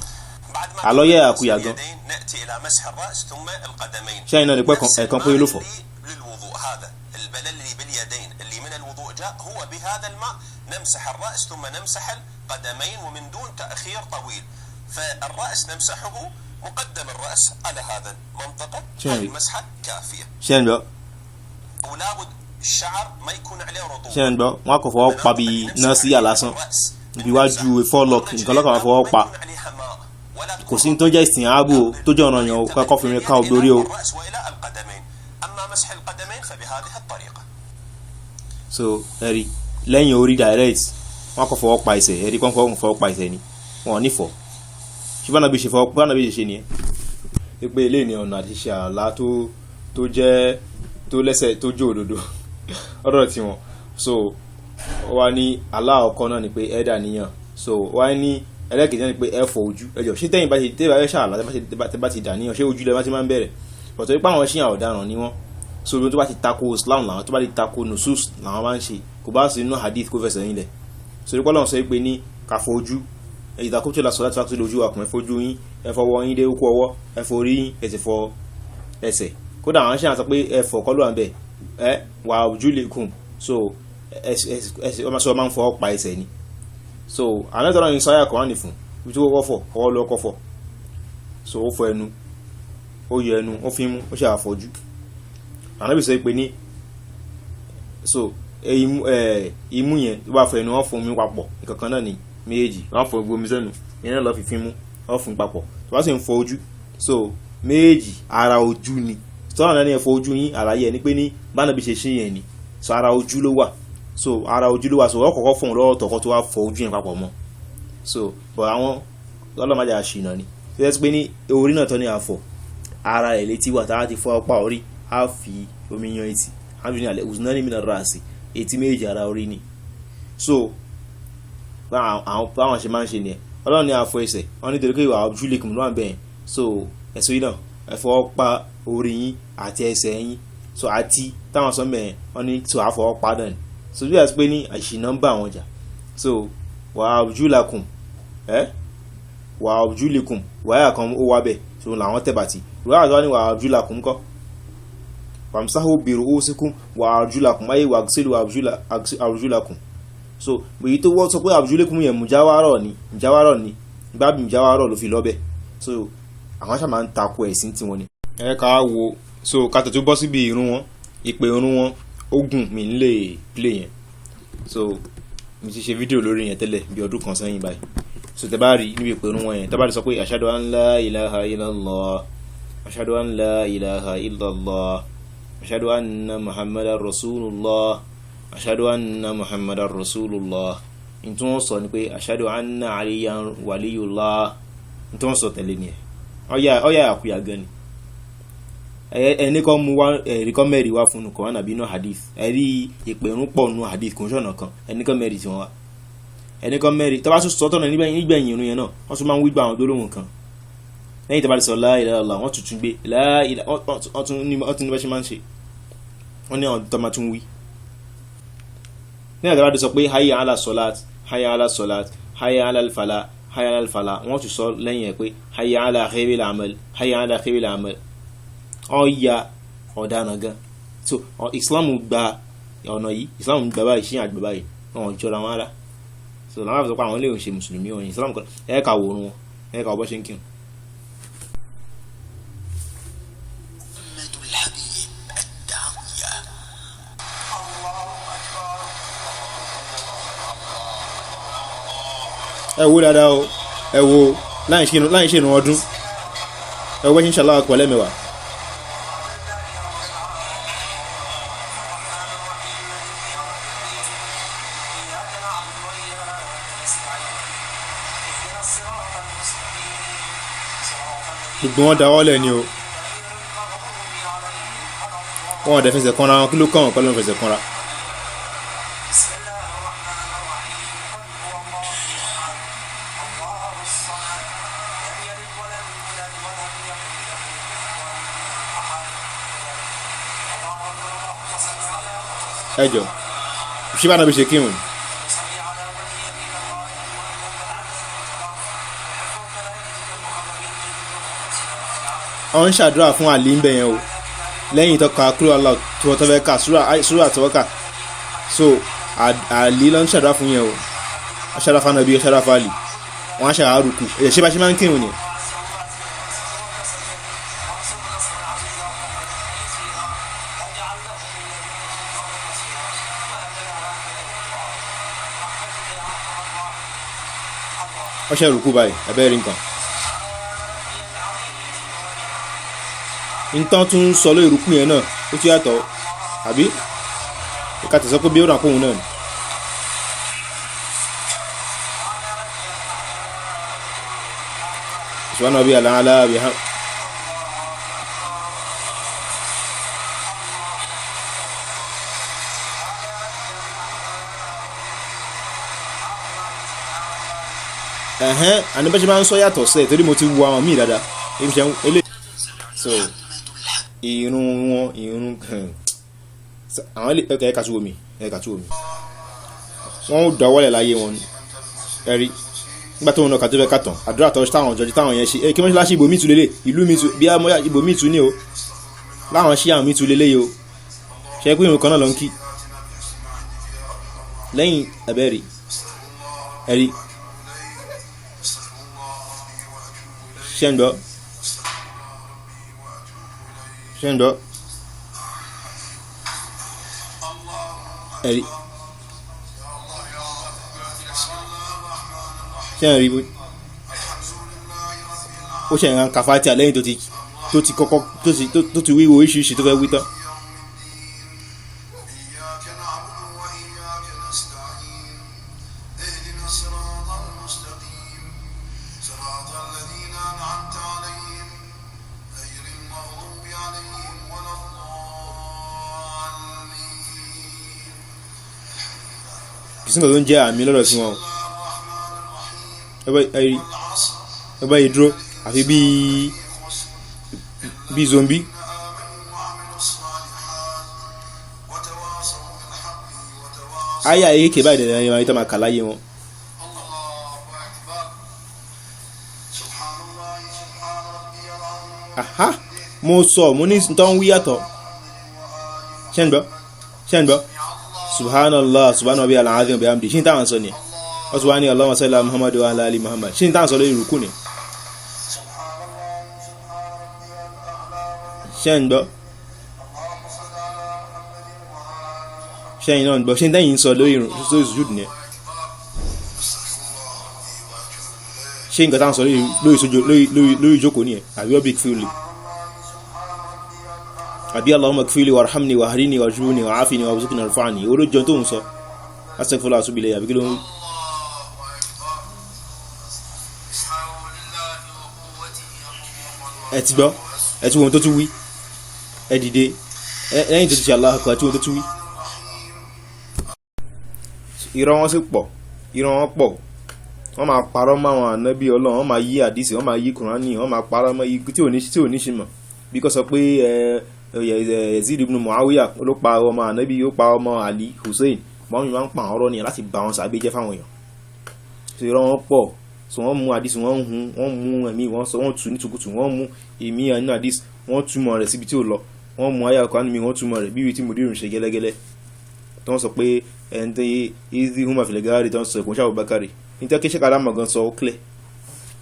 بعد ما على يا نغسل أخويا جو. اليدين نأتي إلى مسح الرأس ثم القدمين. ṣẹ́yìn náà ni pé نفس ẹ̀kan péré ló الماء fọ. اللي للوضوء، هذا البلل اللي باليدين اللي من الوضوء جاء هو بهذا الماء نمسح الرأس ثم نمسح القدمين، ومن دون تأخير طويل. فالرأس نمسحه مقدم الرأس على هذا المنطقة. شنو؟ هذه المسحة كافية. Ṣé ń gbọ́? ولابد الشعر ما يكون عليه رطوبة. Ṣé ń gbọ́? Wọn kò fọwọ́ pa bíi nọ́ọ̀sì lásán, ibi iwájú forelock nìkan lọ́kàn máa fọwọ́ pa. Kò sí ní tó jẹ́ ìsìn ààbò tó jẹ́ ọ̀ràn yàn o, kọ́kọ́ fi mi ká ogbórí o. الرأس وإلى القدمين، أما مسح القدمين فبهذه الطريقة. So ẹ̀rí lẹ́yìn orí direct, wọn kò fọwọ́ pa ẹsẹ̀. Ẹ̀rí kọ́ fọwọ́ pa ẹsẹ̀ ni, wọn ò ní fọ̀. Ṣé bá nàbí ṣe fọwọ́ bá nàbí ṣe ṣe nìyẹn pé eléyìí ni ọ̀nà àti ṣe àlá tó jẹ́ tó lẹ́sẹ̀ tó jó òdodo ọ̀dọ̀ tiwọn. So ó wá ní aláàkọ́ náà ni pé ẹ dà níyàn. So ó wá ní ẹlẹ́kejì náà ni pé ẹ fọ ojú. Ẹ jọ, ṣé tẹ́yìn bá ṣe tẹ́yìn bá fẹ́ ṣàlá, tẹ́ bá ti dà níyàn, ṣé ojú lẹ bá ti máa ń bẹ̀rẹ̀? Pọ̀tọ́ ipá àwọn ṣíyàn ọ̀daràn ni wọ́n. So ibi tó bá ti tako Islam làwọn, tó bá ti tako nusus làwọn máa ń ṣe, kò bá sí inú hadith kó fẹsẹ̀ nílẹ̀. So ipá lọ́wọ́ sọ pé ní ká fọ ojú, ìdàkútù la sọ láti wá tó lójú ọkùnrin, fojú yín, ẹ fọwọ́ yín dé kó ọwọ́, ẹ fọ orí yín, ẹ sì fọ ẹsẹ̀. Kódà àwọn ṣe àtọ pé ẹ fọ kọ́ ló wà ń bẹ̀ ẹ wà ojú lè kùn. So ẹsẹ̀ ọmọ sọ máa ń fọwọ́ pa ẹsẹ̀ ni. So àwọn ẹ̀tọ́ náà ní sáyà kọ́ránì fún ibi tí ó kọ́ fọ̀, ọwọ́ ló kọ́ fọ̀. So ó fọ ẹnu, ó yọ ẹnu, ó fi mú, ó ṣe àfọ̀jú. Ànábì sọ pé ní so imú yẹn tó bá fọ ẹnu, wọ́n fọ omi papọ̀, nǹkan kan náà ni méjèèjì. Wọ́n fọ omi sẹ́nu ìyẹn náà lọ́ fi fín mú, wọ́n fún papọ̀. Tó bá sì ń fọ ojú, so méjèèjì ara ojú ni. Sọ́nà náà ni ẹ fọ ojú yín. Àlàyé ẹ ní pé ní bánàbí ṣe ṣe yẹn ni. So ara ojú ló wà. So ara ojú ló wà, so wọ́n kọ́kọ́ fọ̀ lọ́wọ́ tọ̀kọ́ tó wá fọ ojú yẹn papọ̀ mọ́. So but àwọn ọlọ́mọdé àṣìnà ni tó yẹ pé ní orí náà tọ́ ní àfọ̀ ara rẹ̀ létí wà, tá a ti fọ apá orí, á fi omi yan etí, á fi ní alẹ́ òsínà ní mìíràn rà sí etí méjì ara orí ni. So báwọn ṣe máa ń ṣe nìyẹn. Ọlọ́run ní àfọ ẹsẹ̀ wọn nítorí pé ìwà ojú lè kùn ló wà bẹ́ẹ̀. So ẹ̀sùn yìí náà ẹ fọwọ́ pa orí yín àti ẹsẹ̀ yín, so àti táwọn sọ mẹ́ẹ̀ wọ́n ní so àfọwọ́ pa náà ni. So bí wàá pé ní àṣìnà ń bá àwọn jà, so wà arjulakum, ẹ wà arjulikum, wàyà kan ó wá bẹ́ẹ̀, so làwọn tẹ̀bàtì wàyà tó wá ní wà arjulakum kọ́ wàmsáhù bìrù ó síkún wà arjulakum ayé wà sílù arjulakum. So èyí tó wọ́n sọ pé arjulikum yẹn mùjáwárọ̀ ni, mùjáwárọ̀ ni bábí mùjáwárọ̀ ló fi lọ́bẹ̀. So àwọn ṣáà máa ń takò ẹ̀sìn tiwọn ni. Ẹ ká wo, so ká tètè bọ́ síbi ìrun wọn, ìpè ìrun wọn ogun mi ń lè play yẹn. So mi ti ṣe fídíò lórí yẹn tẹ́lẹ̀ bí ọdún kan sẹ́yìn báyìí. So tẹ́ bá rí níbi ìpè ìrun wọn yẹn, tẹ́ bá rí sọ pé ashadu an la ilaha illallah, ashadu an la ilaha illallah, ashadu anna muhammadar rasulullah, ashadu anna muhammadar rasulullah, n tí wọ́n sọ ni pé ashadu anna aliyan waliyullah. N tí wọ́n sọ tẹ̀lé ni ẹ̀ ọ̀yà àkúyà gan ni. Ẹni kan mú wá ẹ̀rí kan mẹ́rin wá fún un Quran àbí inú hadith. Ẹ̀rí ìpẹ̀rún pọ̀ nù hadith, kò ń ṣọ̀nà kan. Ẹni kan mẹ́rin tí wọ́n wá, ẹni kan mẹ́rin tó bá tún sọ tọ̀nà nígbẹ̀yìn irun yẹn náà, wọ́n tún máa ń wí gba àwọn gbólóhùn kan lẹ́yìn tó bá ti sọ la ilaha illallah, wọ́n tún tún gbé la ilaha, wọ́n tún ní bá ṣe máa ń ṣe, wọ́n ní àwọn tó máa tún wí ní àtàwọn sọ pé hayya ala salat, hayya ala salat, hayya ala al-falah, hayya ala al-falah, wọ́n tún sọ lẹ́yìn ẹ̀ pé hayya ala khairil amal, hayya ala khairil amal. Ọ̀ya ọ̀daràn gan. So Islam gba ọ̀nà yìí, Islam gba báyìí, ṣíyàn àgbà báyìí, wọn ò jọra wọn rárá. So làwọn àfi sọ pé àwọn lè ṣe mùsùlùmí ọ̀yìn Islam kan. Ẹ kà wòrun wọn, ẹ kà wọ́n bọ́ ṣe ń kírun. محمد الحبيب الداعية. Ẹ wo dáadáa o, ẹ wo láì ṣe ìrun ọdún, ẹ wo bá ṣe ń ṣàlàyé pẹ̀lẹ́ mẹ́wàá. Gbogbo wọn dáwọ́lẹ̀ ni o, wọn ò dẹ̀ fẹsẹ̀ kanra wọn. Kí ló kàn wọn pẹ̀lú fẹsẹ̀ kanra? بسم الله الرحمن الرحيم. قل هو الله احد، الله الصمد، لم يلد ولم يولد ولم يكن له كفوا احد. اللهم صل على Ẹ jọ, ṣé bá nàbí ṣe kírun? صل على نبينا Wọ́n ń ṣàdúrà fún Àlí ń bẹ̀ yẹn o, lẹ́yìn tó ka kúrò Allah tó tó fẹ́ kà súrà tó kà. So Àlí ló ń ṣàdúrà fún yẹn o, wọ́n ṣàdúrà fún Ànábì, wọ́n ṣàdúrà fún Àlí, wọ́n á ṣàrùkù ẹ̀. Ṣé bá ṣe máa ń kírun yẹn? Wọ́n ṣàrùkù báyìí, abẹ́rẹ́ rí nǹkan nǹkan tún ń sọ lórí ìrùkù yẹn náà, ó tún yàtọ̀ àbí ká tẹ̀sán pé bí ó rà kóhun náà ni. Subhana rabbi ala bi ha. Ẹ̀hẹ́n, àní bẹ́ẹ̀ ṣe máa ń sọ yàtọ̀ sẹ́ẹ̀, torí mo ti wo àwọn míì dáadáa èmi ṣe ń elé. So irun wọn, irun àwọn ilé ẹ̀ka ẹ̀ka tú omi, ẹ̀ka tú omi, wọ́n ó dáwọ́lẹ̀ láyé wọn. Ẹ̀rí nígbà tó ń lọ kàtó fẹ́ kàtàn àdúrà tó táwọn jọjú táwọn yẹn ṣe ẹ kí wọ́n ṣe láṣẹ ibòmí tu lélẹ̀, ìlú mi tu bí amọ́yá ibòmí tu ní o, láwọn ṣí àwọn mi tu lélẹ̀ yìí o. Ṣe pé irun kan náà ló ń kí lẹ́yìn ẹ̀bẹ̀ rí ẹ̀rí ṣé ń gbọ́, ṣé ń gbọ́ ẹ̀rí, ṣé ń rí ó ṣe ìran kàfátíà lẹ́yìn tó ti kọ́kọ́ tó ti wíwo oríṣiríṣi tó fẹ́ wí tán. إياك نعبد وإياك Sí nǹkan tó ń jẹ́ àmì lọ́dọ̀ sí wọn o. Ẹ bá yìí dúró àfi bíi zombie. Ayé ayé kékeré báyìí dẹ̀dẹ̀ ẹ̀yìn tó máa kà láyé wọn. Aha, mo sọ mo ní tó ń wí yàtọ̀. Ṣé ń gbọ́? Ṣé ń gbọ́? Subhanallah, subhana rabbiyal azim bi hamdi. Ṣé n táwọn sọ ni? Wọ́n ti wá ní Allahumma salli ala Muhammad wa ala ali Muhammad. Ṣé n táwọn sọ lórí ìrùkù ni? Ṣé ń gbọ́? Ṣẹ́yìn náà ń gbọ́? Ṣé n tẹ́yìn ń sọ lórí sujud ni? Ṣé nǹkan táwọn sọ lórí ìjókòó ni ẹ̀? Àbí ọbí kfíìlì? Àbí Allahumma kfíìlì warhamni wahdini wajburni wa'afini warzuqni warfa'ni. Olójọ tó ń sọ astaghfirullah atubu ilayhi, àbí kí ló ń wí? Ẹ ti gbọ́, ẹ ti wo ohun tó tún wí, ẹ dìde lẹ́yìn tó ti ṣe Allahu Akbar, ẹ ti wo ohun tó tún wí. Irọ́ wọn sì pọ̀, irọ́ wọn pọ̀. Wọ́n máa parọ́ mọ́ àwọn ànábì Ọlọ́run, wọ́n máa yí àdìsí, wọ́n máa yí Kùránì, wọ́n máa parọ́ mọ́ igi tí ò ní ṣe mọ̀. Bí kò sọ pé Yazid ibn Muawiya ló pa ọmọ ànábì, ó pa ọmọ Ali Hussein. Wọ́n máa ń pa àwọn ọ̀rọ̀ nìyẹn láti bà wọn sàbẹ̀ jẹ́ fáwọn èèyàn. So irọ́ wọn pọ̀. So wọ́n mú àdìsí, wọ́n hun, wọ́n mú ẹ̀mí, wọ́n sọ, wọ́n tu ní tukutu, wọ́n mú èmi nínú àdìsí, wọ́n túmọ̀ rẹ̀ síbi tí ò lọ. Wọ́n mú ayé Kùránì mi, wọ́n túmọ̀ rẹ̀ bí ibi tí mùdírù ń ṣe gẹ́lẹ́gẹ́lẹ́. Tí wọ́n sọ pé ẹni tí easy huma fìlẹ̀ gáàrí tí wọ́n sọ ìkúnṣẹ́ Abubakar nítorí kí sẹ́kàdá mọ̀ gan sọ ó clear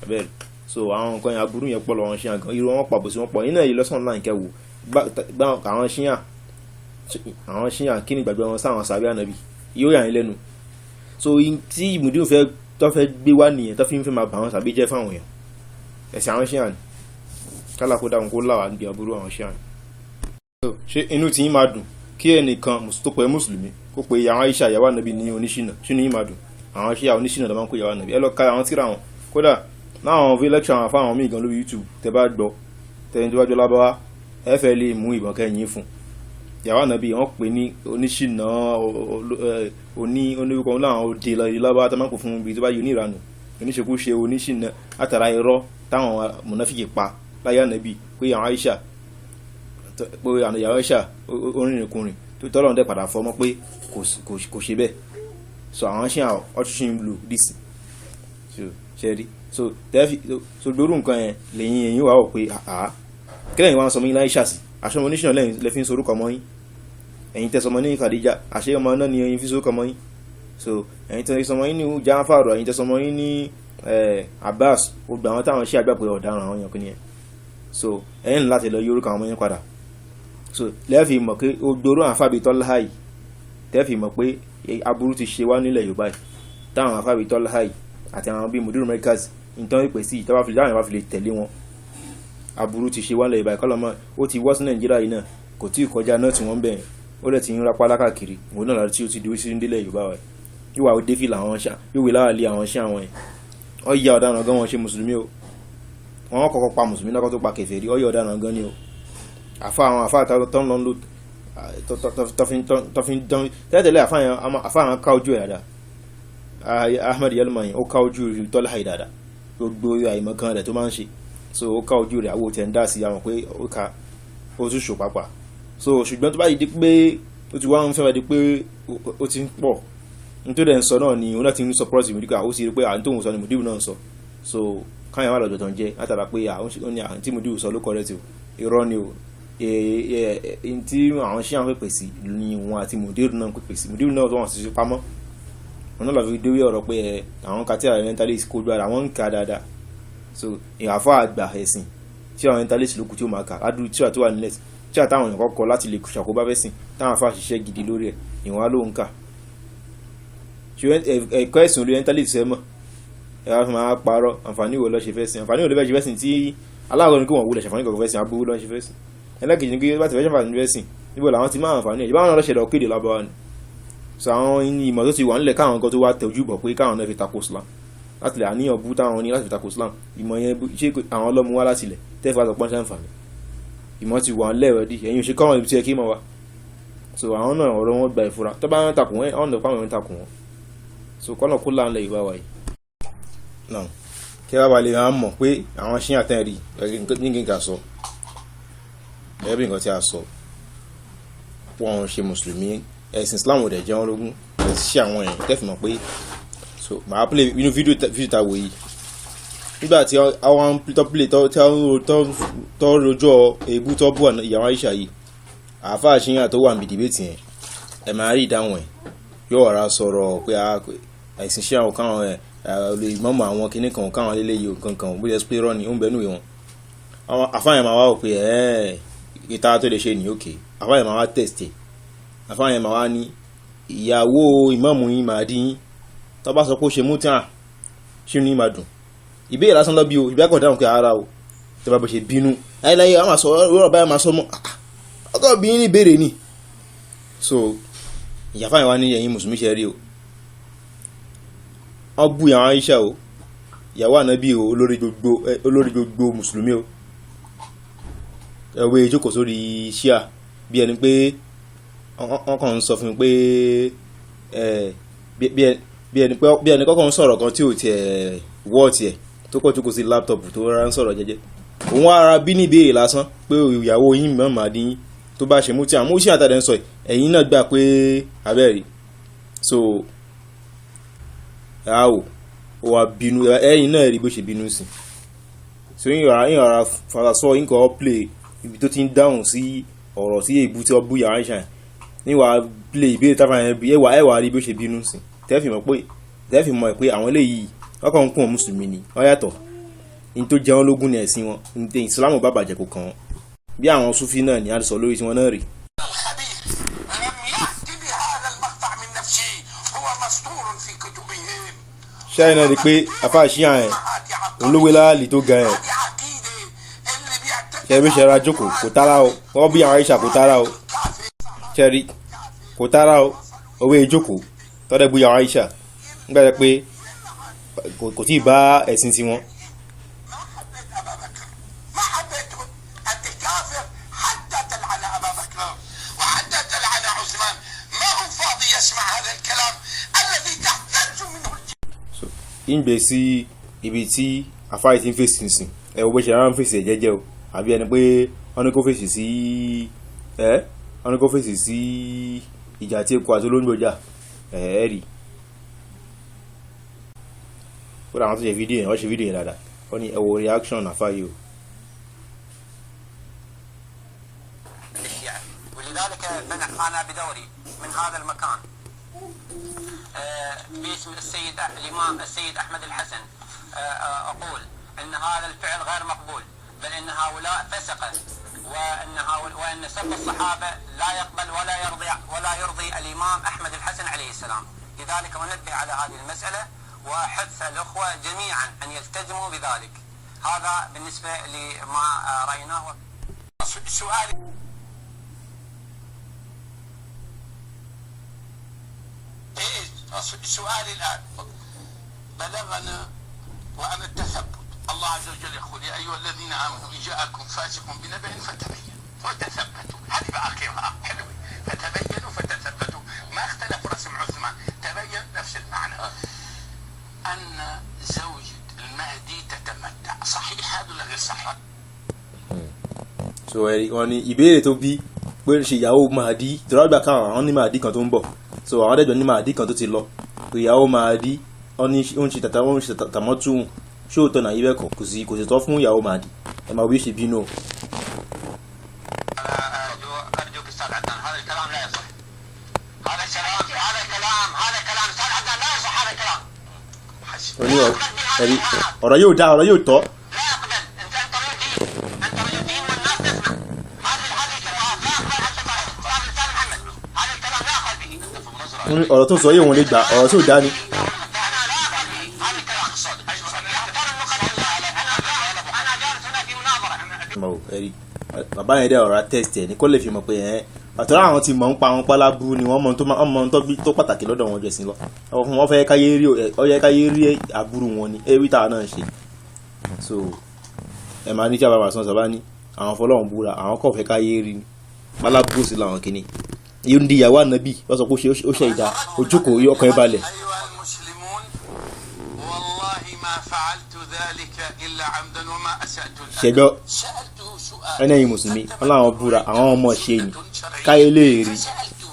abẹ́rẹ́. So àwọn nǹkan yẹn aburú yẹn pọ̀ lọ́wọ́ ṣíà gan, irú wọn pàbò sí wọn pọ̀ nínú èyí lọ́sàn-án náà kẹwò àwọn ṣíà, àwọn ṣíà kí ni ìgbàgbọ́ wọn sáwọn sàbí ànábì yóò yà yín lẹ́nu. So tí mùdírù fẹ́ tó fẹ́ gbé wá nìyẹn tó fi ń fẹ́ máa bà àwọn sàbí jẹ́ fáwọn èèyàn. Ẹ̀sìn àwọn ṣíà ni kálá kó dáhùn kó láwà níbi aburú àwọn ṣíà ni. Ṣé inú tí yín máa dùn kí ẹnìkan tó pẹ́ mùsùlùmí kó pe àwọn Aisha ìyàwó ànábì ní oníṣìnà? Ṣínú yín máa dùn? Àwọn ṣíà oníṣìnà ló máa ń kó ìyàwó ànábì. Ẹ lọ ka àwọn tíra wọn, kódà láwọn fi lecture àwọn afáwọn míì gan lórí YouTube, tẹ bá gbọ́ tẹni tó bá jọ lábáwá ẹ fẹ́ lè mú ìbọn kẹyìn fún ìyàwó ànábì. Wọ́n pè ní oníṣìnà oní oníwíkọ láwọn òde lábáwá tó máa ń pè fún ibi tó bá yọ oníranù oníṣekúṣe oníṣìnà látara irọ́ táwọn mùnáfíkì pa láyé ànábì pé àwọn Aisha, pé ìyàwó Aisha orìnrìnkùnrin tó tọ́lọ́run dẹ̀ padà fọmọ́ pé kò ṣe bẹ́ẹ̀. So àwọn ṣe àwọn ọtún ṣe ń lò dísì so ṣe rí. So tẹ́fì so gbórú nǹkan yẹn lẹ́yìn ẹ̀yìn wà ó pé àá kí lẹ́yìn wá ń sọmọ yín láyé ṣàṣì àṣọ ọmọ oníṣìnà lẹ́yìn lẹ́fi ń sorúkọ mọ́ yín. Ẹ̀yin tẹ́ sọmọ ní Khadija, àṣẹ ọmọ náà ni ẹ̀yin fi sorúkọ mọ́ yín. So ẹ̀yin tẹ́ sọmọ yín ní Jafaru, ẹ̀yin tẹ́ sọmọ yín ní Abbas, gbogbo àwọn táwọn ṣe àgbà pé ọ̀daràn àwọn èèyàn kìíní yẹn. So ẹ̀yin láti lọ yí orúkọ àwọn ọmọ yẹn padà. So lẹ́ẹ̀fì mọ̀ pé gbogbo àwọn afábí tọ́lá yìí, tẹ́ẹ̀fì mọ̀ pé aburú ti ṣe wá nílẹ̀ Yorùbá yìí, táwọn afábí tọ́lá yìí àti àwọn bíi Mudiru Merkaz ìtàn ìpè sí ìtàn bá fi láwọn bá fi lè tẹ̀lé wọn, aburú ti ṣe wá nílẹ̀ Yorùbá yìí. Kọ́lọ́mọ́ ó ti wọ́ sí Nàìjíríà yìí náà, kò tí ì kọjá náà tí wọ́n ń bẹ̀ ó dẹ̀ ti ń rapálá káàkiri. Òun náà láti ó ti di sí nílẹ̀ Yorùbá wa yóò wá dé fìlà àwọn ṣá, yóò wé láwà lé àwọn ṣá àwọn yẹn. Ó yá ọ̀daràn gan, wọn ṣe mùsùlùmí o. Wọn kọ́kọ́ pa mùsùlùmí náà kó tó pa kèfèrí. Ó yá ọ̀daràn gan ni o. Àfa àwọn àfa tó ń lọ ń lò tó fi ń dán tẹ́lẹ̀tẹ́lẹ̀, àfa àwọn ká ojú ẹ̀ dáadáa. Ahmed Yelma yẹn ó ká ojú Tọ́lá yìí dáadáa, gbogbo àìmọ̀ kan rẹ̀ tó máa ń ṣe. So ó ká ojú rẹ̀, àwo tẹ̀ ń dá sí àwọn pé ó ka ó tún ṣò pàpà. So ṣùgbọ́n tó bá yìí di pé ó ti wá ń fẹ́ wá di pé ó ti ń pọ̀ nítorí ẹ̀ ń sọ náà ni òun náà ti ń sọ pọ́ọ̀sì mùdíkà, ó sì rí pé à ń tóun sọ ni mùdíù náà ń sọ. So káyọ̀ wà lọ́dọ̀ tó ń jẹ́ látara pé ó ní à ń tí mùdíù sọ ló correct o, irọ́ ni o. Tí àwọn ṣíà ń pèpè sí ni òun àti mùdíù náà ń pèpè sí. Mùdíù náà tó wọn sì fi pamọ́ òun náà lọ fi dórí ọ̀rọ̀ pé àwọn kan tí àwọn orientalist kojú ara wọn ń ka dáadáa. So ìhàfọ́ àgbà ẹ̀sìn tí àwọn orientalist ló kù tí ó máa kà ládùú tí wà tó wà nílẹ̀ tí àtàwọn èèyàn kọ́kọ́ láti lè ṣàkóbá fẹ́sìn táwọn afá ṣiṣẹ́ gidi lórí ẹ̀ ìwọ̀n á ló ń kà. Ẹ̀kọ́ ẹ̀sìn orientalist ẹ mọ̀ ẹ wá fi máa parọ́. Àǹfààní wo ló ṣe fẹ́ sìn? Àǹfààní wo ló fẹ́ ṣe fẹ́ sìn? Tí aláàrọ̀ ni kí wọ́n wulẹ̀ ṣàǹfààní kankan fẹ́ sìn, aburú ló ń ṣe fẹ́ sìn. Ẹlẹ́kejì ni pé bá ti fẹ́ ṣàǹfààní fẹ́ sìn, níbo làwọn ti máa àǹfààní ẹ̀? Ìbáwọn náà lọ́ṣẹ̀dọ̀ kéde lábáwá ni. So àwọn ìmọ̀ tó ti wà nílẹ̀ káwọn kan tó wá tẹ ojú bọ̀ pé káwọn náà fi tako Islam láti lè àníyàn bú táwọn ní láti fi tako Islam. Ìmọ̀ yẹn ṣé àwọn ọlọ́mú wá láti ilẹ̀ tẹ́fà sọ pọ́n ṣàǹfààní? Ìmọ̀ ti wà nílẹ̀ rẹ̀ dí ẹ̀yin ò ṣe káwọn ibi tí ẹ kí mọ̀ wá. So àwọn náà ọ̀rọ̀ wọn gba ìfura tó bá ń takò wọn, ọ̀nà pàwọn ń takò wọn. So kọ́nà kó là ń lẹ Yorùbá wa yìí náà kí wàá balẹ̀ máa mọ̀ pé àwọn ṣíyàn tẹ́ rí ní nǹkan sọ gẹ́gẹ́ bí nǹkan tí a sọ, wọ́n ṣe mùsùlùmí, ẹ̀sìn Islam ò dẹ̀ jẹ́ wọn lógún, ẹ̀sìn ṣe àwọn èèyàn tẹ́fì mọ̀ pé. So màá play inú fídíò ta wò yìí nígbà tí àwọn tó play tó rojọ́ èébú tó bú ìyàwó Aisha yìí, àáfàá ṣíyàn tó wà níbi debate yẹn, ẹ̀ máa rí ìdáhùn ẹ̀, yóò wàrà sọ̀rọ̀ pé ẹ̀sìn ṣíyàn ò káwọn ẹ̀ lè mọ̀mọ́ àwọn kinní kan káwọn lélẹ́yìí nǹkan kan bó ṣe pé rọ́ ni ó ń bẹ nù wọn. Àwọn àáfàá yẹn máa wá wò pé ẹ̀ ìta tó lè ṣe ní òkè, àáfàá yẹn máa wá test ẹ̀, àáfàá yẹn máa wá ní ìyàwó ìmáàmù yín máa dín yín tó bá sọ pé ó ṣe mútà ṣé ní máa dùn. Ìbéèrè lásán lọ bí o ìbí akọ̀dáhùn pé ara o tó bá bó ṣe bínú láyéláyé àwọn àṣọ ọ̀rọ̀ báyà máa sọ mọ́ ọkọ̀ bí ní ìbéèrè ni. So ìyàfáà yẹn wá ní ẹ̀yin mùsùlùmí ṣe rí o, wọ́n bú ìyàwó Aisha o, ìyàwó ànábì o, olórí gbogbo mùsùlùmí o, ẹ̀wé ìjókòó sórí ṣíà bí ẹni pé wọ́n kàn ń sọ fún mi pé bí ẹni kọ́kọ́ ń sọ̀rọ̀ kan tí ò tiẹ̀ wọ́ tiẹ̀ tó kọ́ tó kò sí láptọ̀pù tó rárá ń sọ̀rọ̀ jẹ́jẹ́ òun ara bí ní ìbéèrè lásán pé ìyàwó yín mọ̀ máa dín tó bá ṣe mú tí àmú ṣíà tàdé ń sọ ẹ̀yin náà gbà pé abẹ́rẹ́. So àwò ó wá bínú, ẹ̀yin náà rí bó ṣe bínú sí. So yín ọ̀rá farasọ yín kọ́ play ibi tó ti ń dáhùn sí ọ̀rọ̀ sí èébú tí wọ́n bú yàrá ìṣàn ní wàá play ìbéèrè táfà yẹn bí ẹwà rí bó ṣe bínú sí, tẹ́fì mọ̀ pé àwọn eléyìí wọ́n kàn ń kún mùsùlùmí ni wọ́n yàtọ̀ ní tó jẹun lógún ní ẹ̀sìn wọn ní ìsìlámù bá bàjẹ́ kò kàn wọ́n bí àwọn súfì náà ní àdìsọ lórí tiwọn náà rí. Ṣáà náà rí pé àfáà ṣíà ẹ̀ olówó láàlì tó ga ẹ̀ ṣe bí ṣe ra jókòó kò tára o, wọ́n bí àwọn Aisha kò tára o, ṣe rí kò tára o, owó ìjókòó tọ́lẹ̀ bú àwọn Aisha nígbà pé kò tí ì bá ẹ̀sìn tiwọn. Ń gbé sí ibi tí àfáà ti ń fèsì nísìn, ẹ wo bó ṣe rárá ń fèsì ẹ̀ jẹ́jẹ́ o, àbí ẹni pé wọ́n ní kó fèsì sí ẹ wọ́n ní kó fèsì sí ìjà tí eku àti olóńgbò jà ẹ rí. Kódà àwọn tó ṣe fídíò yẹn, wọ́n ṣe fídíò yẹn dáadáa, wọ́n ní ẹ wo reaction àfáà yìí o. ولذلك أنا بدوري من هذا المكان باسم السيد الإمام السيد أحمد الحسن أقول أن هذا الفعل غير مقبول، بل أن هؤلاء فسقة، وأن سب الصحابة لا يقبل ولا يرضي الإمام أحمد الحسن عليه السلام. لذلك أنبه على هذه المسألة وأحث الأخوة جميعا أن يلتزموا بذلك. هذا بالنسبة لما رأيناه. سؤالي سؤالي الآن، بلغنا وأنا التثبت، الله عز وجل يقول يا أيها الذين آمنوا إن جاءكم فاسق بنبأ فتبينوا وتثبتوا، هذه بقى قراءة حلوة، فتبينوا فتثبتوا، ما اختلف رسم عثمان، تبين نفس المعنى، أن زوجة المهدي تتمتع، صحيح هذا ولا غير صحيح؟ So wọ́n ní ìbéèrè tó bí pé ṣe ìyàwó Mahdi tọ́lá kan àwọn ní Mahdi kan tó ń bọ̀, so àwọn adẹ́jọ́ ní Mahdi kan tó ti lọ, ìyàwó Mahdi ó ń ṣe tàmọ́tún ṣé òótọ́ náà yí bẹ́ẹ̀ kọ́, kò sì tọ́ fún ìyàwó Mahdi, ẹ máa bí ṣe bínú o. أرجوك أستاذ عدنان، هذا الكلام لا يصح، هذا الكلام هذا كلام أستاذ عدنان لا يصح، هذا الكلام ọ̀rọ̀ yóò dá, ọ̀rọ̀ yóò tọ́. لا أقبل، أنت رجل دين، أنت رجل دين والناس تسمع، هذه الشبهات لا أقبل أن تطرح، أستاذ محمد هذا الكلام لا أقبل به، ọ̀rọ̀ tó sọ yìí òun lè gbà, ọ̀rọ̀ tó dá ni. أنا لا أقبل به هذا الكلام، يحترم مقدمة، أنا جالس هنا في مناظرة. Bàbá yẹn dẹ̀ ọ̀rọ̀ test ẹ̀ ní kó lè fi mọ̀ pé ẹ̀ àtọ́rọ́ àwọn ti mọ̀ ń pa àwọn pálábú ni wọ́n mọ̀ tó pàtàkì lọ́dọ̀ wọn jẹ̀sìn lọ, wọ́n fẹ́ káyé rí àbúrò wọn ni ewì táwa náà ṣe. So ẹ máa ní tí a bá máa sọ sábà ní àwọn fọlọ́run búra, àwọn kò fẹ́ káyé rí pálábú sí làwọn kìíní. Yóò di ìyàwó ànábì wọ́n sọ pé ó ṣe ìdá ojókòó ọkàn ẹ̀ balẹ̀. أيها المسلمون ذلك إلا عمدا وما أسأت Ṣẹgbọ́. الأدب. سألته سؤال Ẹni ẹ̀yin mùsùlùmí wọn làwọn búra, àwọn ọmọ ṣe ni káyé lè rí. فسألته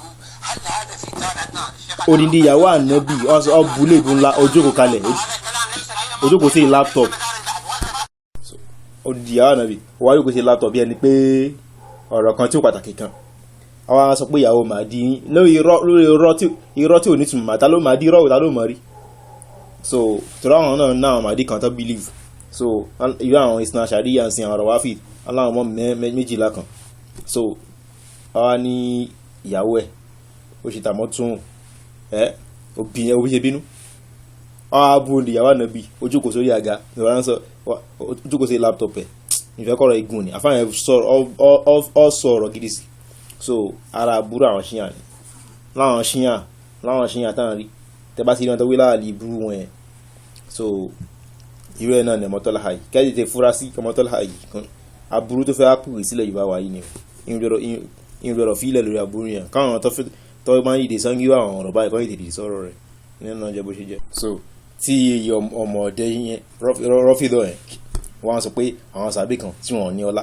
هل هذا في تاريخ Odindi ìyàwó ànábì ọbúlé ìbú ńlá, ojókòó kalẹ̀, هذا الكلام ليس غير ojókòó sí laptop. مدار البحث. Odindi ìyàwó ànábì wọ́n á jókòó sí laptop bí ẹni pé ọ̀rọ̀ kan tí ó pàtàkì kan. Àwọn á sọ pé ìyàwó màdí yín lórí irọ́, lórí irọ́ tí ò ní túmọ̀. Màtá ló màdí irọ́ òtá ló mọ̀ rí. So torí àwọn náà náà àwọn màdí kan tó believe. So irú àwọn Isna Sharia ń sin àwọn Rawafi aláwọn ọmọ 12 kan. So àwa ní ìyàwó ẹ̀ ó ṣe tàmọ́ tún ẹ òbí ẹ òbí ṣe bínú. Àwa bú ní ìyàwó ànábì, ojókòó sórí àga ìwà ń sọ, ojókòó sí laptop ẹ̀. Ìfẹ́ kọ̀rọ̀ igun ni àfáàyàn sọ̀rọ̀, ọ sọ̀rọ̀ gidi sí. So ara àbúrò àwọn ṣíyà ni láwọn ṣíyà táwọn rí tẹ bá ti rí wọn tó wí láàlì burú wọn yẹn. So irú ẹ̀ náà ni Ọmọtọ́lá yìí kẹ́jì tẹ fura sí. Ọmọtọ́lá yìí kan aburú tó fẹ́ á pèwé sílẹ̀ Yorùbá wa yìí ni ìrọ̀rọ̀ fílẹ̀ lórí aburú yẹn, káwọn tó fẹ́ tó máa ń dìde sangi àwọn ọ̀rọ̀ báyìí kọ́ ìdìde sọ̀rọ̀ rẹ̀ nínú náà jẹ́ bó ṣe jẹ́. So tí iye ọmọ ọdẹ yẹn rọ́fìdọ̀ yẹn, wọ́n á sọ pé àwọn sàbẹ̀ kan tí wọ́n ní ọlá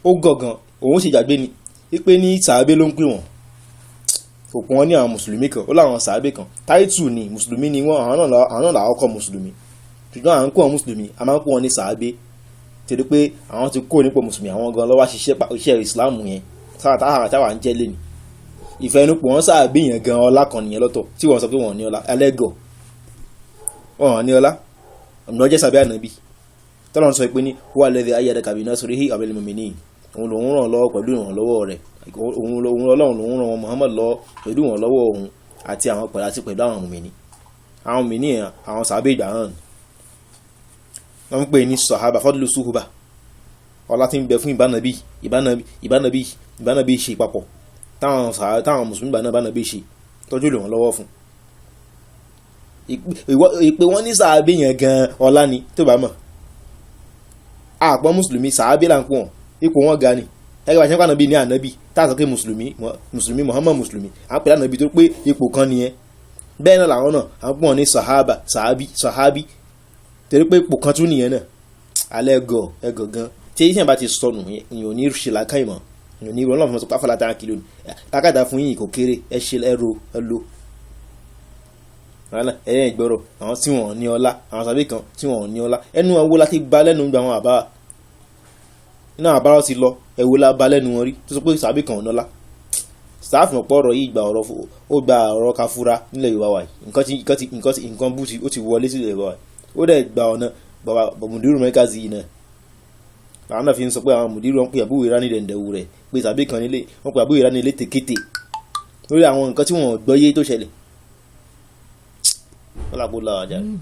ó gọ̀gàn òun ṣe gbàgbé ni wípé ní sàbẹ̀ ló ń pè wọ́n, kò pọ́n wọn ní àwọn mùsùlùmí kan. Ó láwọn sàbẹ̀ kan táìtù ni mùsùlùmí ni wọ́n, àwọn náà làwọn kọ́ mùsùlùmí, ṣùgbọ́n à ń kó wọn mùsùlùmí, a máa ń kó wọn ní sàbẹ̀ torí pé àwọn ti kó nípò mùsùlùmí, àwọn gan ló wá ṣiṣẹ́ iṣẹ́ ìsìláàmù yẹn sáà táwa ń jẹ́ lé ní ìfẹnupọ̀ wọn sàbẹ̀ yẹn gan. Ọlá kan nìyẹn lọ́tọ̀ tí wọ́n sọ pé wọ́n ní ọlá ẹlẹ́gọ̀, wọ́n ní ọlá ọ̀nà jẹ́ sàbẹ̀ ànábì tọ́lọ́ sọ pé ní wà lẹ́dẹ̀ ayélujára kàbí náà sórí abẹ́lẹ̀ mọ̀mìnì, òun lòun ràn lọ́wọ́ pẹ̀lú ìrànlọ́wọ́ rẹ̀, òun Ọlọ́run lòun ràn wọn Muhammad lọ́wọ́ pẹ̀lú ìrànlọ́wọ́ òun àti àwọn pẹ̀lú àti pẹ̀lú àwọn mọ̀mìnì. Àwọn mọ̀mìnì yẹn, àwọn sàbẹ̀ ìgbà náà ni wọ́n ń pè ní sahaba. Fadlu suhuba, ọlá tí ń bẹ fún ìbánabí ṣe papọ̀ táwọn mùsùlùmí ìgbà náà bánabí ṣe tọ́jú lè wọ́n lọ́wọ́ fún ìpè wọ́n ní sàábé yẹn gan. Ọlá ni tó bá mọ̀ àpọ̀ mùsùlùmí, sàábé là ń pọ̀ wọ́n, ipò wọn ga ni. Ẹgbẹ́ bá ṣe ń pàdánù bí ní ànábì tá a sọ pé mùsùlùmí, mùsùlùmí Muhammad mùsùlùmí, à ń pè lánàbí tó pé ipò kan nìyẹn. Bẹ́ẹ̀ náà làwọn náà à ń pọ̀ ní sahaba, sàábí, sàhábí, torí pé ipò kan tún nìyẹn náà. Alẹ́ gọ̀ ẹgọ̀ gan tí yíyan bá ti sọnù, ìyẹn ò ní ṣe làákàyè mọ́, ìyẹn ò ní ìrọ̀lọ́ fún ọmọ afọlá tá a kìlò ní lákàtà fún yìnyín kò kéré. Ẹ ṣe ẹrọ ẹ lo wàhálà ẹ̀yìn ìgbọ́rọ̀ àwọn tí wọ́n ní ọlá, àwọn sàbí kan tí wọ́n ní ọlá. Ẹnu àwọn wo láti gba lẹ́nu gba àwọn àbá iná àbá ti lọ, ẹ̀wò la ba lẹ́nu wọn rí tó sọ pé sàbí kan ò nọ́lá sáàfin. Ọ̀pọ̀ ọ̀rọ̀ yìí gba ọ̀rọ̀, ó gba ọ̀rọ̀ káfúrá nílẹ̀ Yorùbá wa yìí. Nǹkan ti nǹkan bú ti ó ti wọlé sílẹ̀ Yorùbá wa yìí, ó dẹ̀ gba ọ̀nà bàbá mùdírù mẹ́kàzì yìí náà. Àwọn náà fi ń sọ pé àwọn mùdírù wọn pe àbúrò ìrá nílẹ̀ ǹdẹ̀wù rẹ̀ pé sàbí kan nílé wọn pe àbúrò ìrá nílé tèkété lórí àwọn nǹkan tí wọ́n gbọ́ yé tó ṣẹlẹ̀. Wọ́n làbó làwọn àjà rẹ̀.